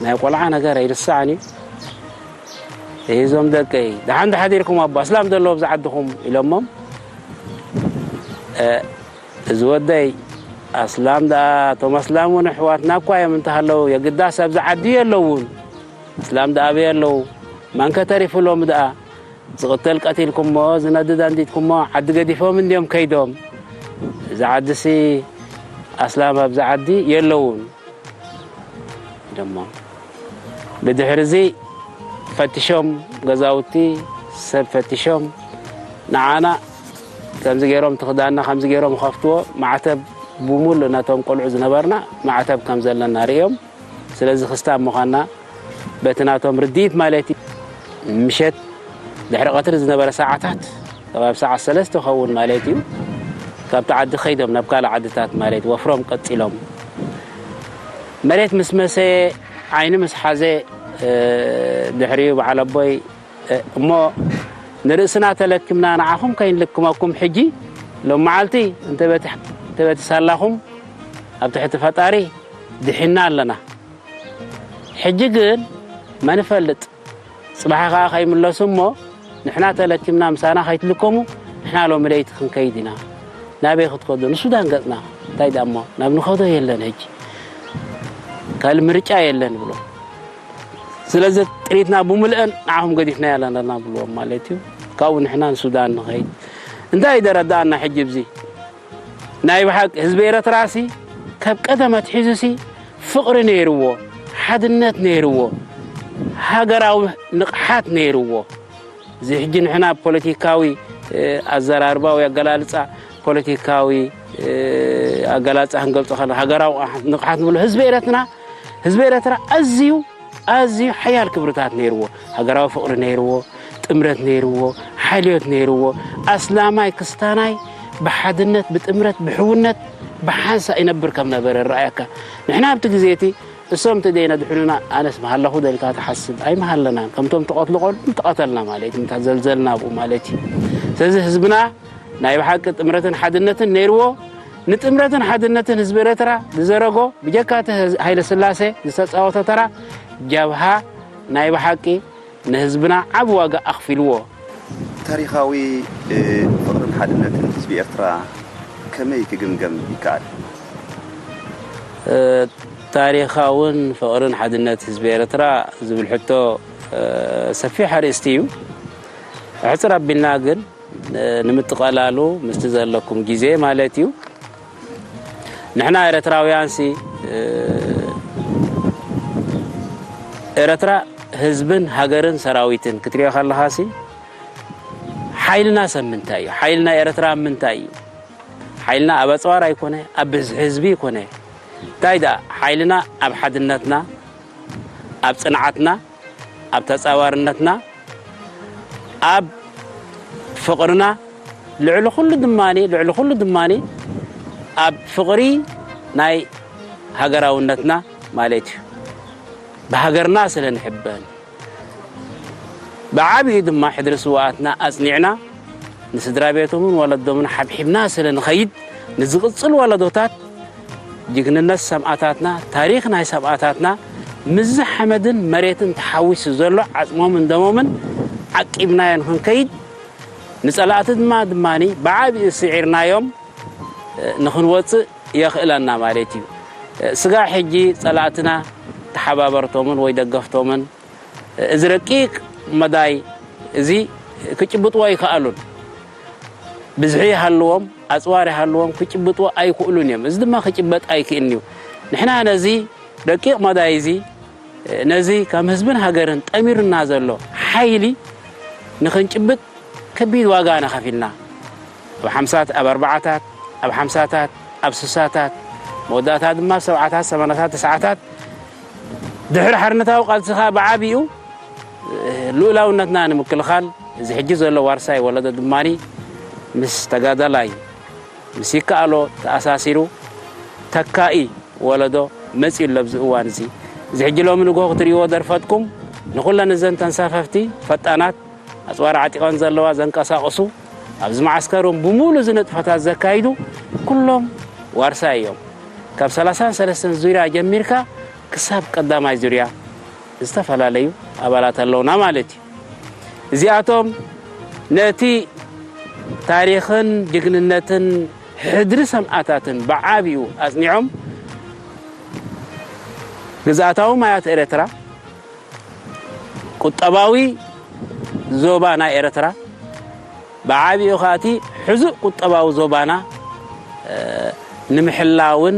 ናይ ቆልዓ ነገር ኣይርስዓን እዩ። እዞም ደቀይ፣ "ደሓን ዶ ሓዲርኩም ኣቦ? ኣስላም ዘለዎ ብዛ ዓድኹም?" ኢሎሞም። እ፣ እዚ ወደይ፣ ኣስላም ደኣ፣ እቶም ኣስላም እውን ኣሕዋትና እኳ እዮም እንተሃለዉ፣ የግዳስ ኣብዚ ዓዲ የለውን። ኣስላም ደኣ ኣበይ ኣለዉ? መን ከ ተሪፉ ሎሚ ደኣ? ዝቕተል ቀቲልኩሞ፣ ዝነድድ ኣንዲድኩሞ፣ ዓዲ ገዲፎም እንድዮም ከይዶም። እዚ ዓዲሲ ኣስላም ኣብዚ ዓዲ የለውን። ደሞ ብድሕሪ እዚ ፈቲሾም፣ ገዛውቲ ሰብ ፈቲሾም፣ ንዓና ከምዚ ገይሮም፣ እቲ ክዳንና ከምዚ ገይሮም ይኸፍትዎ፣ ማዕተብ ብምሉእ ነቶም ቆልዑ ዝነበርና ማዕተብ ከም ዘለና ርእዮም። ስለዚ ክስታን ምዃንና በቲ ናቶም ርድኢት ማለት እዩ። ምሸት ድሕሪ ቀትሪ ዝነበረ ሰዓታት፣ ከባቢ ሰዓት ሰለስተ ክኸውን ማለት እዩ፣ ካብቲ ዓዲ ከይዶም ናብ ካልእ ዓድታት ማለት ወፍሮም ቀጺሎም። መሬት ምስ መሰየ፣ ዓይኒ ምስ ሓዘ፣ እ፣ ድሕሪኡ በዓል ኣቦይ፣ እ፣ እሞ ንርእስና ተለኪምና ንዓኹም ከይንልክመኩም ሕጂ ሎም መዓልቲ እንተበቲ-፣ እንተበቲ ሳላኹም ኣብ ትሕቲ ፈጣሪ ድሒና ኣለና። ሕጂ ግን መን ይፈልጥ፣ ጽባሕ ከኣ ከይምለሱ እሞ ንሕና ተለኪምና ምሳና ከይትልከሙ፣ ንሕና ሎሚ ለይቲ ክንከይድ ኢና። ናበይ ክትከዱ? ንሱዳን ገጽና። እንታይ ደኣ እሞ ናብ ንኸዶ የለን ሕጂ። ካልእ ምርጫ የለን ብሎ። ስለዚ ጥሪትና ብምልአን ንዓኹም ገዲፍና ኣለና ብልዎም ማለት እዩ። ካብኡ ንሕና ንሱዳን ንኸይድ። እንታይ ደረዳእና ሕጂ ብዚ? ናይ ብሓቂ ህዝቢ ኤረትራሲ ካብ ቀደም ኣትሒዙሲ ፍቕሪ ነይርዎ፣ ሓድነት ነይርዎ፣ ሃገራዊ ንቕሓት ነይርዎ። እዚ ሕጂ ንሕና ፖለቲካዊ፣ እ፣ ኣዘራርባ ወይ ኣገላልጻ፣ ፖለቲካዊ፣ እ፣ ኣገላልጻ ክንገልጾ ከለና ሃገራዊ ንቕሓት ንብሎ። ህዝቢ ኤረትና፣ ህዝቢ ኤረትራ ኣዝዩ፣ ኣዝዩ ሓያል ክብርታት ነይርዎ። ሃገራዊ ፍቕሪ ነይርዎ፣ ጥምረት ነይርዎ፣ ሓልዮት ነይርዎ። ኣስላማይ ክስታናይ ብሓድነት፣ ብጥምረት፣ ብሕውነት፣ ብሓንሳእ ይነብር ከም ነበረ ይረኣየካ። ንሕና ኣብቲ ግዜ እቲ እሶም እቲ ደይነድሕኑና ኣነስ ምሃለኹ ደልካ ትሓስብ ኣይምሃለናን። ከምቶም ተቐትሉ ቆልዑ ተቐተልና ማለት እዩ፣ ምታ ዘልዘልና ኣብኡ ማለት እዩ። ስለዚ ህዝብና ናይ ብሓቂ ጥምረትን ሓድነትን ነይርዎ። ንጥምረትን ሓድነትን ህዝቢ ኤረትራ ዝዘረጎ ብጀካ እቲ ህዝ-፣ ሃይለ ስላሴ ዝተጻወቶ ተራ ጃብሃ ናይ ብሓቂ ንህዝብና ዓቢ ዋጋ ኣኽፊልዎ። ታሪኻዊ፣ እ፣ ፍቕርን ሓድነትን ህዝቢ ኤርትራ ከመይ ክግምገም ይከኣል? እ፣ ታሪኻውን ፍቕርን ሓድነት ህዝቢ ኤርትራ ዝብል ሕቶ፣ እ፣ ሰፊሕ ኣርእስቲ እዩ። ኣሕጽር ኣቢልና ግን፣ እ፣ ንምጥቓላሉ ምስቲ ዘለኩም ግዜ ማለት እዩ። ንሕና ኤርትራውያንሲ፣ እ፣ ኤርትራ ህዝብን ሃገርን ሰራዊትን ክትሪኦ ከለኻሲ፣ ሓይልና ሰብ ምንታይ እዩ? ሓይልና ኤርትራ ምንታይ እዩ? ሓይልና ኣብ ኣጽዋር ኣይኮነ፣ ኣብ ብዝሒ ህዝቢ ይኮነ። እንታይ ደኣ፣ ሓይልና ኣብ ሓድነትና፣ ኣብ ጽንዓትና፣ ኣብ ተጻዋርነትና፣ ኣብ ፍቕርና፣ ልዕሊ ኩሉ ድማኒ፣ ልዕሊ ኩሉ ድማኒ ኣብ ፍቕሪ ናይ ሃገራውነትና ማለት እዩ። ብሃገርና ስለ ንሕበን፣ ብዓቢኡ ድማ ሕድሪ ስውኣትና ኣጽኒዕና፣ ንስድራ ቤቶምን ወለዶምን ሓብሒብና ስለ ንኸይድ፣ ንዝቕጽል ወለዶታት ጅግንነት ሰማእታትና፣ ታሪኽ ናይ ሰማእታትና፣ ምስዚ ሓመድን መሬትን ተሓዊሱ ዘሎ ዓጽሞምን ደሞምን ዓቂብናዮ ንኽንከይድ፣ ንጸላእቲ ድማ፣ ድማኒ ብዓቢኡ ስዒርናዮም፣ እ፣ ንኽንወጽእ የኽእለና ማለት እዩ። እ፣ ስጋዕ ሕጂ ጸላእትና ተሓባበርቶምን ወይ ደገፍቶምን፣ እ፣ እዚ ረቂቕ መዳይ እዚ ክጭብጥዎ ኣይከኣሉን። ብዝሒ ይሃልዎም፣ ኣጽዋር ይሃልዎም፣ ክጭብጥዎ ኣይክእሉን እዮም። እዚ ድማ ክጭበጥ ኣይክእልን እዩ። ንሕና ነዚ ረቂቕ መዳይ እዚ፣ እ፣ ነዚ ከም ህዝብን ሃገርን ጠሚሩና ዘሎ ሓይሊ ንኽንጭብጥ ከቢድ ዋጋ ኢና ከፊልና። ኣብ ሓምሳት፣ ኣብ ኣርባዓታት፣ ኣብ ሓምሳታት፣ ኣብ ስሳታት፣ መወዳእታ ድማ ኣብ ሰብዓታት፣ ሰማናታት፣ ተስዓታት ድሕሪ ሓርነታዊ ቃልሲ ኸኣ ብዓቢኡ፣ እ፣ ልኡላውነትና ንምክልኻል እዚ ሕጂ ዘሎ ዋርሳይ ወለዶ ድማኒ ምስ ተጋዳላይ ምስ ይከኣሎ ተኣሳሲሩ ተካኢ ወለዶ መጺኡ ኣሎ ኣብዚ እዋን እዚ። እዚ ሕጂ ሎሚ ንግሆ ክትርእይዎ ደርፈትኩም ንኹለን እዘን ተንሳፈፍቲ ፈጣናት ኣጽዋር ዓጢቐን ዘለዋ ዘንቀሳቕሱ ኣብዚ መዓስከር እውን ብምሉእ እዚ ንጥፈታት ዘካይዱ ኩሎም ዋርሳይ እዮም። ካብ ሰላሳን ሰለስተን ዙርያ ጀሚርካ ክሳብ ቀዳማይ ዙርያ ዝተፈላለዩ ኣባላት ኣለውና ማለት እዩ። እዚኣቶም ነቲ ታሪኽን ጅግንነትን ሕድሪ ሰማእታትን ብዓቢኡ ኣጽኒዖም፣ ግዝኣታዊ ማያት ኤርትራ፣ ቁጠባዊ ዞባ ናይ ኤርትራ፣ ብዓቢኡ ከኣ እቲ ሕዙእ ቁጠባዊ ዞባና፣ እ፣ ንምሕላውን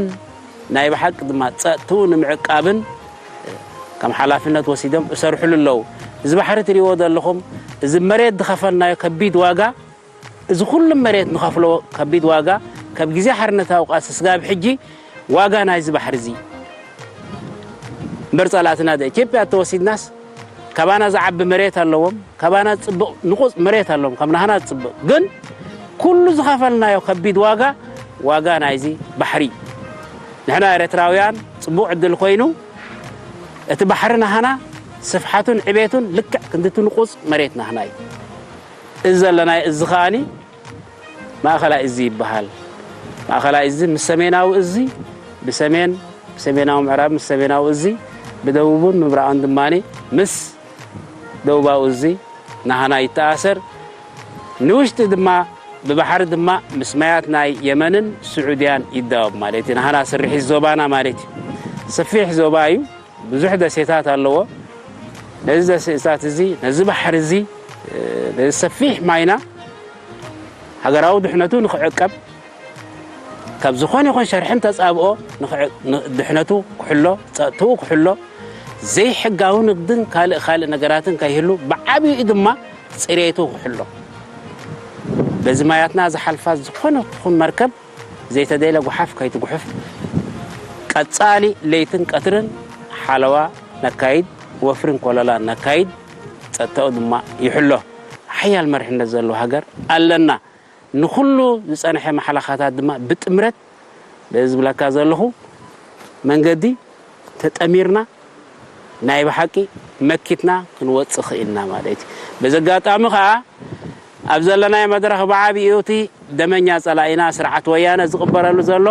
ናይ ብሓቂ ድማ ጸጥትኡ ንምዕቃብን ከም ሓላፍነት ወሲዶም እሰርሕሉ ኣለዉ። እዚ ባሕሪ ትርእይዎ ዘለኹም፣ እዚ መሬት ዝኸፈልናዮ ከቢድ ዋጋ፣ እዚ ኩሉ መሬት ንኸፍሎ ከቢድ ዋጋ፣ ካብ ግዜ ሓርነታዊ ቃልሲ ስጋብ ሕጂ ዋጋ ናይዚ ባሕሪ እዚ። እምበር ጸላእትና ዶ ኢትዮጵያ እተወሲድናስ፣ ካባና ዝዓቢ መሬት ኣለዎም፣ ካባና ጽቡቕ ንቑጽ መሬት ኣለዎም፣ ካብ ናህና ጽቡቕ። ግን ኩሉ ዝኸፈልናዮ ከቢድ ዋጋ፣ ዋጋ ናይዚ ባሕሪ። ንሕና ኤርትራውያን ጽቡቕ ዕድል ኮይኑ፣ እቲ ባሕሪ ናህና፣ ስፍሓቱን ዕቤቱን ልክዕ ክንድቲ ንቑጽ መሬት ናህና እዩ። እዚ ዘለናዮ እዚ ከኣኒ ማእኸላይ እዚ ይበሃል። ማእኸላይ እዚ ምስ ሰሜናዊ እዚ ብሰሜን፣ ብሰሜናዊ ምዕራብ ምስ ሰሜናዊ እዚ፣ ብደቡብን ምብራቕን ድማኒ ምስ ደቡባዊ እዚ ናህና ይተኣሰር። ንውሽጢ ድማ ብባሕሪ ድማ ምስ ማያት ናይ የመንን ስዑድያን ይዳወብ ማለት እዩ። ናህና ስርሒት ዞባና ማለት እዩ። ሰፊሕ ዞባ እዩ። ብዙሕ ደሴታት ኣለዎ። ነዚ ደሴታት እዚ፣ ነዚ ባሕሪ እዚ፣ ነዚ ሰፊሕ ማይና ሃገራዊ ድሕነቱ ንኽዕቀብ፣ ካብ ዝኾነ ይኹን ሸርሕን ተጻብኦ ንኽዕ-፣ ን-፣ ድሕነቱ ክሕሎ፣ ጸጥትኡ ክሕሎ፣ ዘይሕጋዊ ንግድን ካልእ ካልእ ነገራትን ከይህሉ፣ ብዓቢኡ ድማ ጽሬቱ ክሕሎ። በዚ ማያትና ዝሓልፋ ዝኾነ ትኹን መርከብ ዘይተደለ ጓሓፍ ከይትጉሕፍ፣ ቀጻሊ ለይትን ቀትርን ሓለዋ ነካይድ፣ ወፍርን ኮለላን ነካይድ፣ ጸጥታኡ ድማ ይሕሎ። ሓያል መሪሕነት ዘለዎ ሃገር ኣለና። ንኹሉ ዝጸንሐ ማሕለኻታት ድማ ብጥምረት በዚ ዝብለካ ዘለኹ መንገዲ ተጠሚርና ናይ ብሓቂ መኪትና ክንወጽእ ክኢልና ማለት እዩ። በዚ ኣጋጣሚ ኸኣ ኣብ ዘለናዮ መድረኽ ብዓቢኡ እቲ ደመኛ ጸላኢና ስርዓት ወያነ ዝቕበረሉ ዘሎ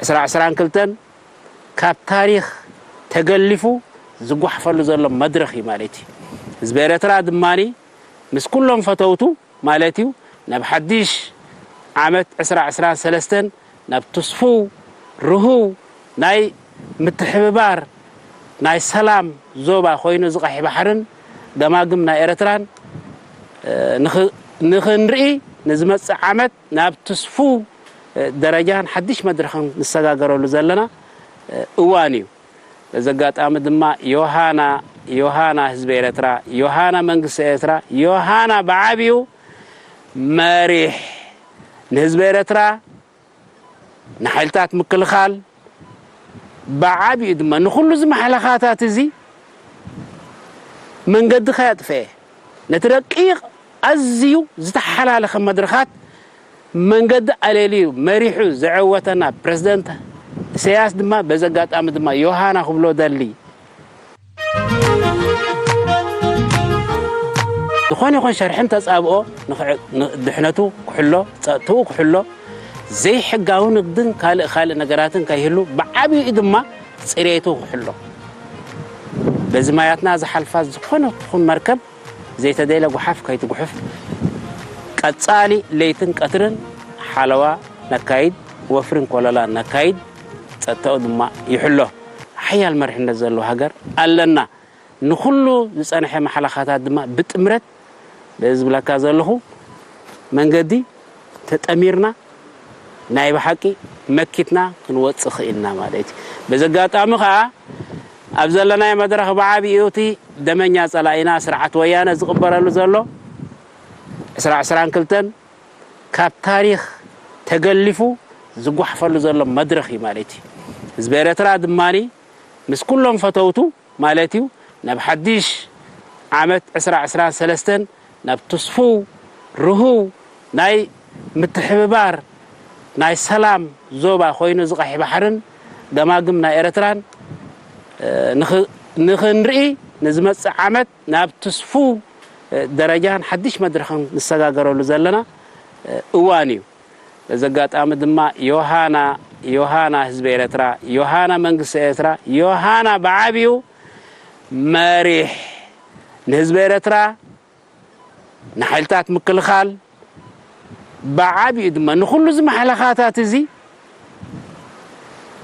ዕስራ ዕስራን ክልተን ካብ ታሪኽ ተገሊፉ ዝጓሕፈሉ ዘሎ መድረኽ እዩ ማለት እዩ። ህዝቢ ኤረትራ ድማ ምስ ኩሎም ፈተውቱ ማለት እዩ ናብ ሓድሽ ዓመት ዕስራ ዕስራን ሰለስተን ናብ ትስፉው ርሁው ናይ ምትሕብባር ናይ ሰላም ዞባ ኮይኑ ዝቐይሕ ባሕርን ገማግም ናይ ኤረትራን ንኽንርኢ ንዝመጽእ ዓመት ናብ ትስፉው ደረጃን ሓድሽ መድረኽን ንሰጋገረሉ ዘለና እዋን እዩ። በዚ ኣጋጣሚ ድማ ዮሃና ዮሃና ህዝቢ ኤረትራ፣ ዮሃና መንግስቲ ኤረትራ፣ ዮሃና ብዓቢኡ መሪሕ ንህዝቢ ኤረትራ ንሓይልታት ምክልኻል ብዓቢኡ ድማ ንኹሉ እዚ ማሕለኻታት እዚ መንገዲ ከየጥፈኤ ነቲ ረቂቕ ኣዝዩ ዝተሓላለኸ መድረኻት መንገዲ ኣለልዩ መሪሑ ዘዐወተና ፕረዚደንት ኢሳያስ ድማ በዚ ኣጋጣሚ ድማ ዮሃና ክብሎ ደሊ። ዝኾነ ይኹን ሸርሕን ተጻብኦ ድሕነቱ ክሕሎ፣ ጸጥትኡ ክሕሎ፣ ዘይሕጋዊ ንግድን ካልእ ካልእ ነገራትን ከይህሉ ብዓቢኡ ድማ ጽሬቱ ክሕሎ፣ በዚ ማያትና ዝሓልፋ ዝኾነ ትኹን መርከብ ዘይተደለ ጉሓፍ ከይትጉሕፍ ቀጻሊ ለይትን ቀትርን ሓለዋ ነካይድ፣ ወፍርን ኮለላን ነካይድ፣ ጸጥታኡ ድማ ይሕሎ። ሓያል መሪሕነት ዘለዎ ሃገር ኣለና። ንኹሉ ዝጸንሐ ማሕለኻታት ድማ ብጥምረት በዚ ዝብለካ ዘለኹ መንገዲ ተጠሚርና ናይ ብሓቂ መኪትና ክንወጽእ ክኢልና ማለት እዩ። በዚ ኣጋጣሚ ኸኣ ኣብ ዘለናዮ መድረኽ ብዓቢኡ እቲ ደመኛ ጸላኢና ስርዓት ወያነ ዝቕበረሉ ዘሎ ዕስራ ዕስራን ክልተን ካብ ታሪኽ ተገሊፉ ዝጓሕፈሉ ዘሎ መድረኽ እዩ ማለት እዩ። ህዝቢ ኤረትራ ድማ ምስ ኩሎም ፈተውቱ ማለት እዩ ናብ ሓድሽ ዓመት ዕስራ ዕስራን ሰለስተን ናብ ትስፉው ርሁው ናይ ምትሕብባር ናይ ሰላም ዞባ ኮይኑ ዝቐይሕ ባሕርን ገማግም ናይ ኤረትራን ንኽንርኢ ንዝመጽእ ዓመት ናብ ትስፉው ደረጃን ሓድሽ መድረኽን ንሰጋገረሉ ዘለና እዋን እዩ። በዚ ኣጋጣሚ ድማ ዮሃና ዮሃና ህዝቢ ኤረትራ፣ ዮሃና መንግስቲ ኤረትራ፣ ዮሃና ብዓቢኡ መሪሕ ንህዝቢ ኤረትራ ንሓይልታት ምክልኻል ብዓቢኡ ድማ ንኹሉ እዚ ማሕለኻታት እዚ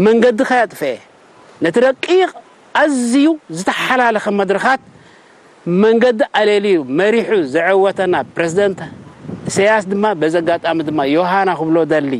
መንገዲ ከየጥፈኤ ነቲ ረቂቕ ኣዝዩ ዝተሓላለኸ መድረኻት መንገዲ ኣለልዩ መሪሑ ዘዐወተና ፕረዚደንት ኢሳያስ ድማ በዚ ኣጋጣሚ ድማ ዮሃና ክብሎ ደሊ።